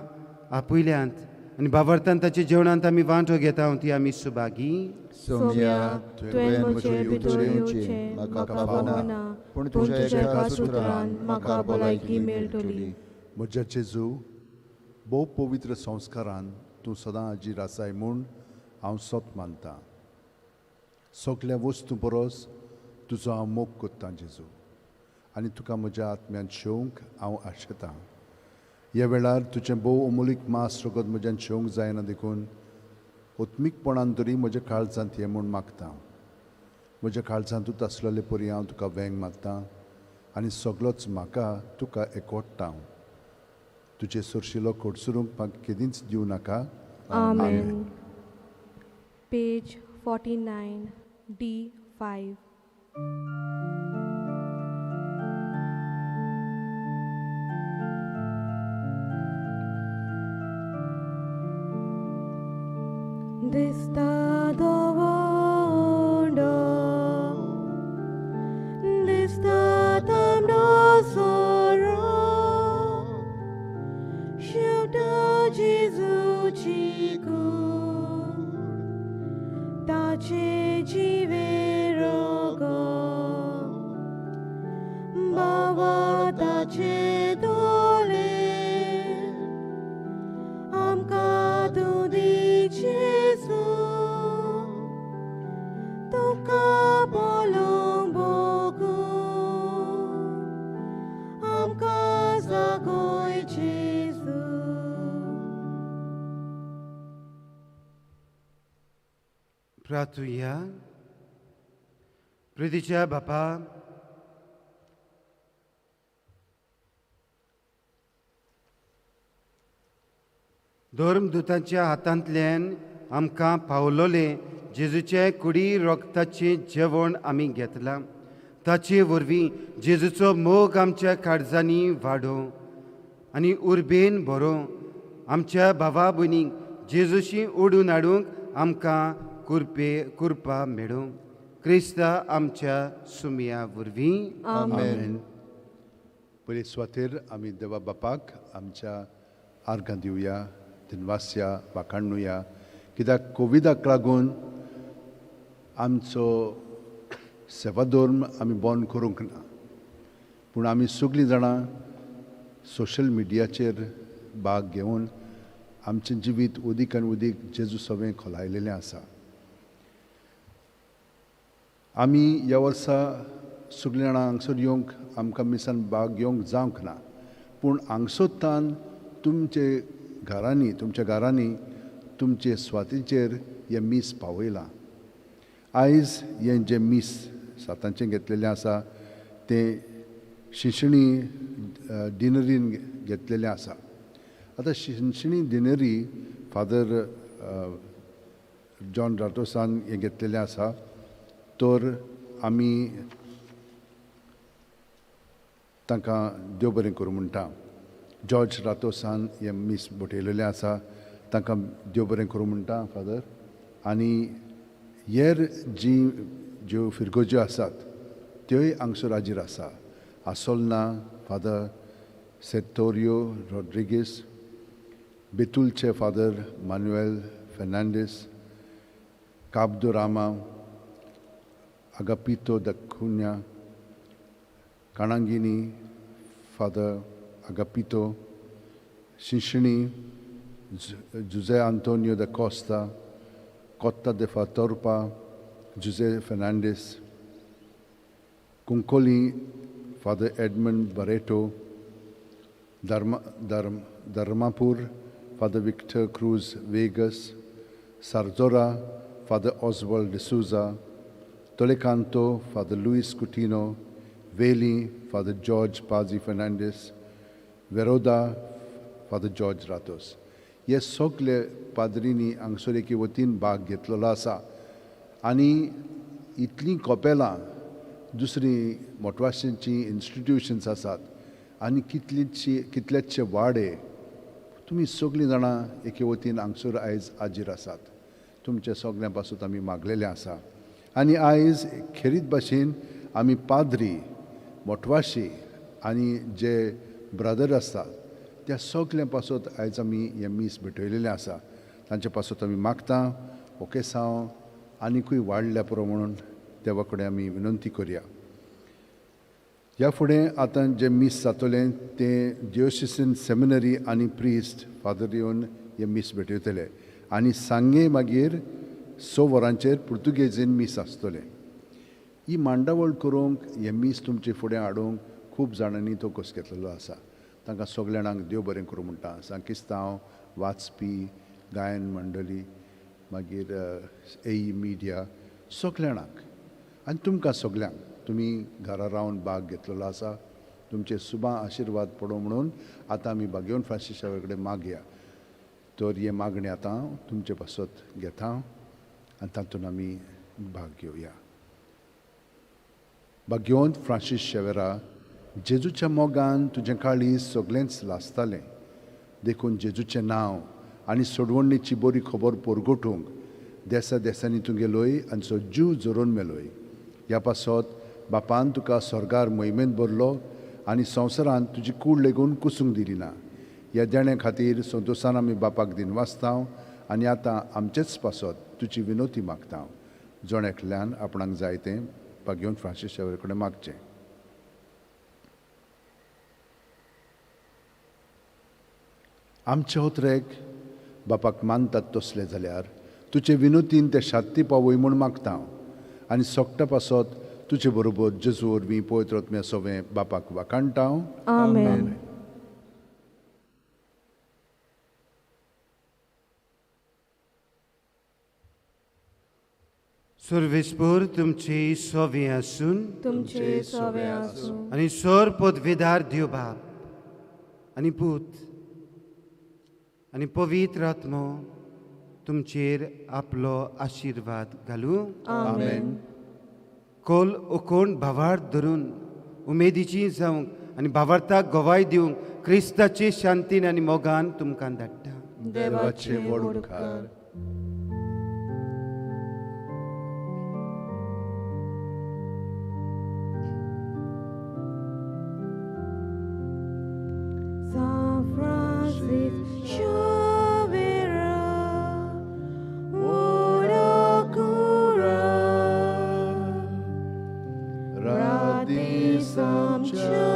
आपयल्यांत आनी भावार्थान ताच्या जेवणांत आमी वांटो घेता ती आमी सुभागी. सोम्या, तुवें म्हजे भितर येवचें म्हाका फावना, पूण तुज्या एका उतरान म्हाका भलायकी मेळटली. म्हज्या जेजू, भोव पवित्र संस्कारान तूं सदां हाजीर आसाय म्हूण हांव सत मानतां. सगल्या वस्तू परस तुजो हांव मोग करतां जेजू, आनी तुका म्हज्या आत्म्यान शेवंक हांव आशेतां. ह्या वेळार तुजें भोव अमोलीक मास रगत म्हज्यान शेवंक जायना देखून आत्मीकपणान तरी म्हज्या काळजांत हें म्हूण मागता. म्हज्या काळजांतूच आसलेले परी हांव तुका वेंग मारतां आनी सगलोच म्हाका तुका एकवट्टा. तुजे सरशिलो कडसरूंक म्हाका केदींच दिवं नाका. आमेन. पेज 49 D5. दिसता दवंडो, दिसता तांबडो सोरो, शेवटा जेजूची कूड, ताचे जिवे रगत, बाबा ताचे दोळे, आमकां तूं दी जेजू, तुका पळोवंक भोगू, आमकां जागय जेजू. प्रार्थुया. प्रितीच्या बापा, धर्मदूतांच्या हातांतल्यान आमकां पावलोलें जेजूचे कुडी रगताचें जेवण आमी घेतलां. ताचे वरवीं जेजूचो मोग आमच्या काळजांनी वाडोवं आनी उर्बेन भरोवं. आमच्या भावा भयणींक जेजूशी ओडून हाडूंक आमकां कुरपा मेळूं. क्रिस्ता आमच्या सुमया वरवीं. आमेन. पयले सुवातेर आमी देवा बापाक आमच्या आर्गां दिवया, दिनवासया, वाखाणुया, कित्याक कोविडाक लागून आमचो सेवाधर्म आमी बंद करूंक ना, पूण आमी सगळीं जाणां सोशल मिडियाचेर भाग घेवन आमचें जिवीत उदीक आनी उदीक जेजू सवें खोलायलेलें आसा. आमी ह्या वर्सा सगळीं जाणां हांगसर येवंक आमकां मिसान भाग घेवंक जावंक ना, पूण हांगसरतान तुमचे घरांनी तुमच्या घरांनी तुमचे स्वातीचेर हें मीस पावयलां. आयज हें जें मीस सातांचें घेतलेलें आसा तें शिंशणी डिनरीन घेतलेलें आसा. आतां शिंशणी डिनरी फादर जॉन राटोसान हें घेतलेलें आसा, तर आमी तांकां देव बरें करूं म्हणटा. जॉर्ज रातोसान हें मीस बटयलेलें आसा, तांकां देव बरें करूं म्हणटा फादर. आनी हेर जी ज्यो फिरगोज्यो आसात त्योय हांगसर हाजीर आसा. आसोलना फादर सेतोरियो रॉड्रिगीस, बेतुलचे फादर मानुएल फेर्नांडीस, काबदो रामा, Agapito da Cunha, Kanangini father Agapito, Shinshini Jose Antonio da Costa, Cotta de Fatorpa Jose Fernandes, Cuncolim father Edmund Barreto, Dharmapur father Victor Cruz Vegas, Sarjora father Oswald D'Souza, Tolicanto father Luis Coutinho, Veli father George Pazi Fernandes, Veroda father George Ratos. हे सगळे पाद्रींनी हांगसर एके वतीन भाग घेतलेलो आसा. आनी इतलीं कपेलां दुसरीं मोटवाशांचीं इन्स्टिट्युशन्स आसात आनी कितलेशे वाडे तुमी सगळीं जाणां एके वतीन हांगसर आयज हाजीर आसात. तुमच्या सगळ्यां पासून आमी मागलेलें आसा. आनी आयज खेरीत भाशेन आमी पाद्री मोटवाशी आनी जे ब्रदर आसतात त्या सगळ्यां पासत आयज आमी हें मीस भेटयलेलें आसा. तांचे पासत आमी मागता ओकेसांव आनिकूय वाडल्या पुरो म्हणून देवा कडेन आमी विनंती करया. ह्या फुडें आतां जें मीस जातलें तें डिओसिसन सेमिनरी आनी प्रिस्ट फादर येवन हें मीस भेटयतले आनी सांगे मागीर 6 वरांचेर पुर्तुगेजीन मीस आसतलें. ही मांडावळ करूंक हें मीस तुमचे फुडें हाडूंक खूब जाणांनी तो कस घेतलेलो आसा. तांकां सगल्या जाणांक देव बरें करूं म्हणटा. सांकिस्तांव वाचपी गायन मंडळी मागीर ए मिडिया सगल्या जाणांक आनी तुमकां सगल्यांक तुमी घरा रावन भाग घेतलेलो आसा. तुमचे सुबा आशिर्वाद पडो म्हणून आतां आमी भाग्यवन फ्रांसीस कडेन मागया. तर हे मागणें आतां तुमचे पासत घेता आनी तातूंत आमी भाग घेवया. भाग्यवंत फ्रांसीस शेवेरा, जेजूच्या मोगान तुजें काळीज सगळेंच लासतालें, देखून जेजूचें नांव आनी सोडवणीची बरी खबर परगटूंक देसा देसांनी तूं गेलोय आनी सो जीव जोरोवन मेलोय. ह्या पासत बापान तुका स्वर्गार मोहिमेंत भरलो आनी संवसारांत तुजी कूड लेगून कुसूंक दिली ना. ह्या देण्या खातीर संतोशान आमी बापाक दिनवासता आनी आतां आमचेच पासत तुजी विनोती मागता. जण एकल्यान आपणाक जाय तें भाग्यवंत फ्रांसीस शेवेरा कडेन मागचें. आमचे होत्रेक बापाक मानतात तसले जाल्यार तुजे विनोतीन ते शांती पावय म्हूण मागता आनी सोगटा पासत तुजे बरोबर जेजू वरवीं पवित्र आत्म्या सवें बापाक वाखाणटा. आमेन. सर्वेस्पर तुमचे सवे आसून तुमचे सवे आसून आनी सर पदवेदार देव बाप आनी पूत आनी पवित्र आत्मो तुमचेर आपलो आशिर्वाद घालूं. आमेन. कोल ओकोण भावार्थ धरून उमेदीची जावंक आनी भावार्थाक गवाय दिवंक क्रिस्ताचे शांतीन आनी मोगान तुमकां धाडटा. देवाचे व्हड उपकार. San Francis Xavier, ora cura. आमच्या.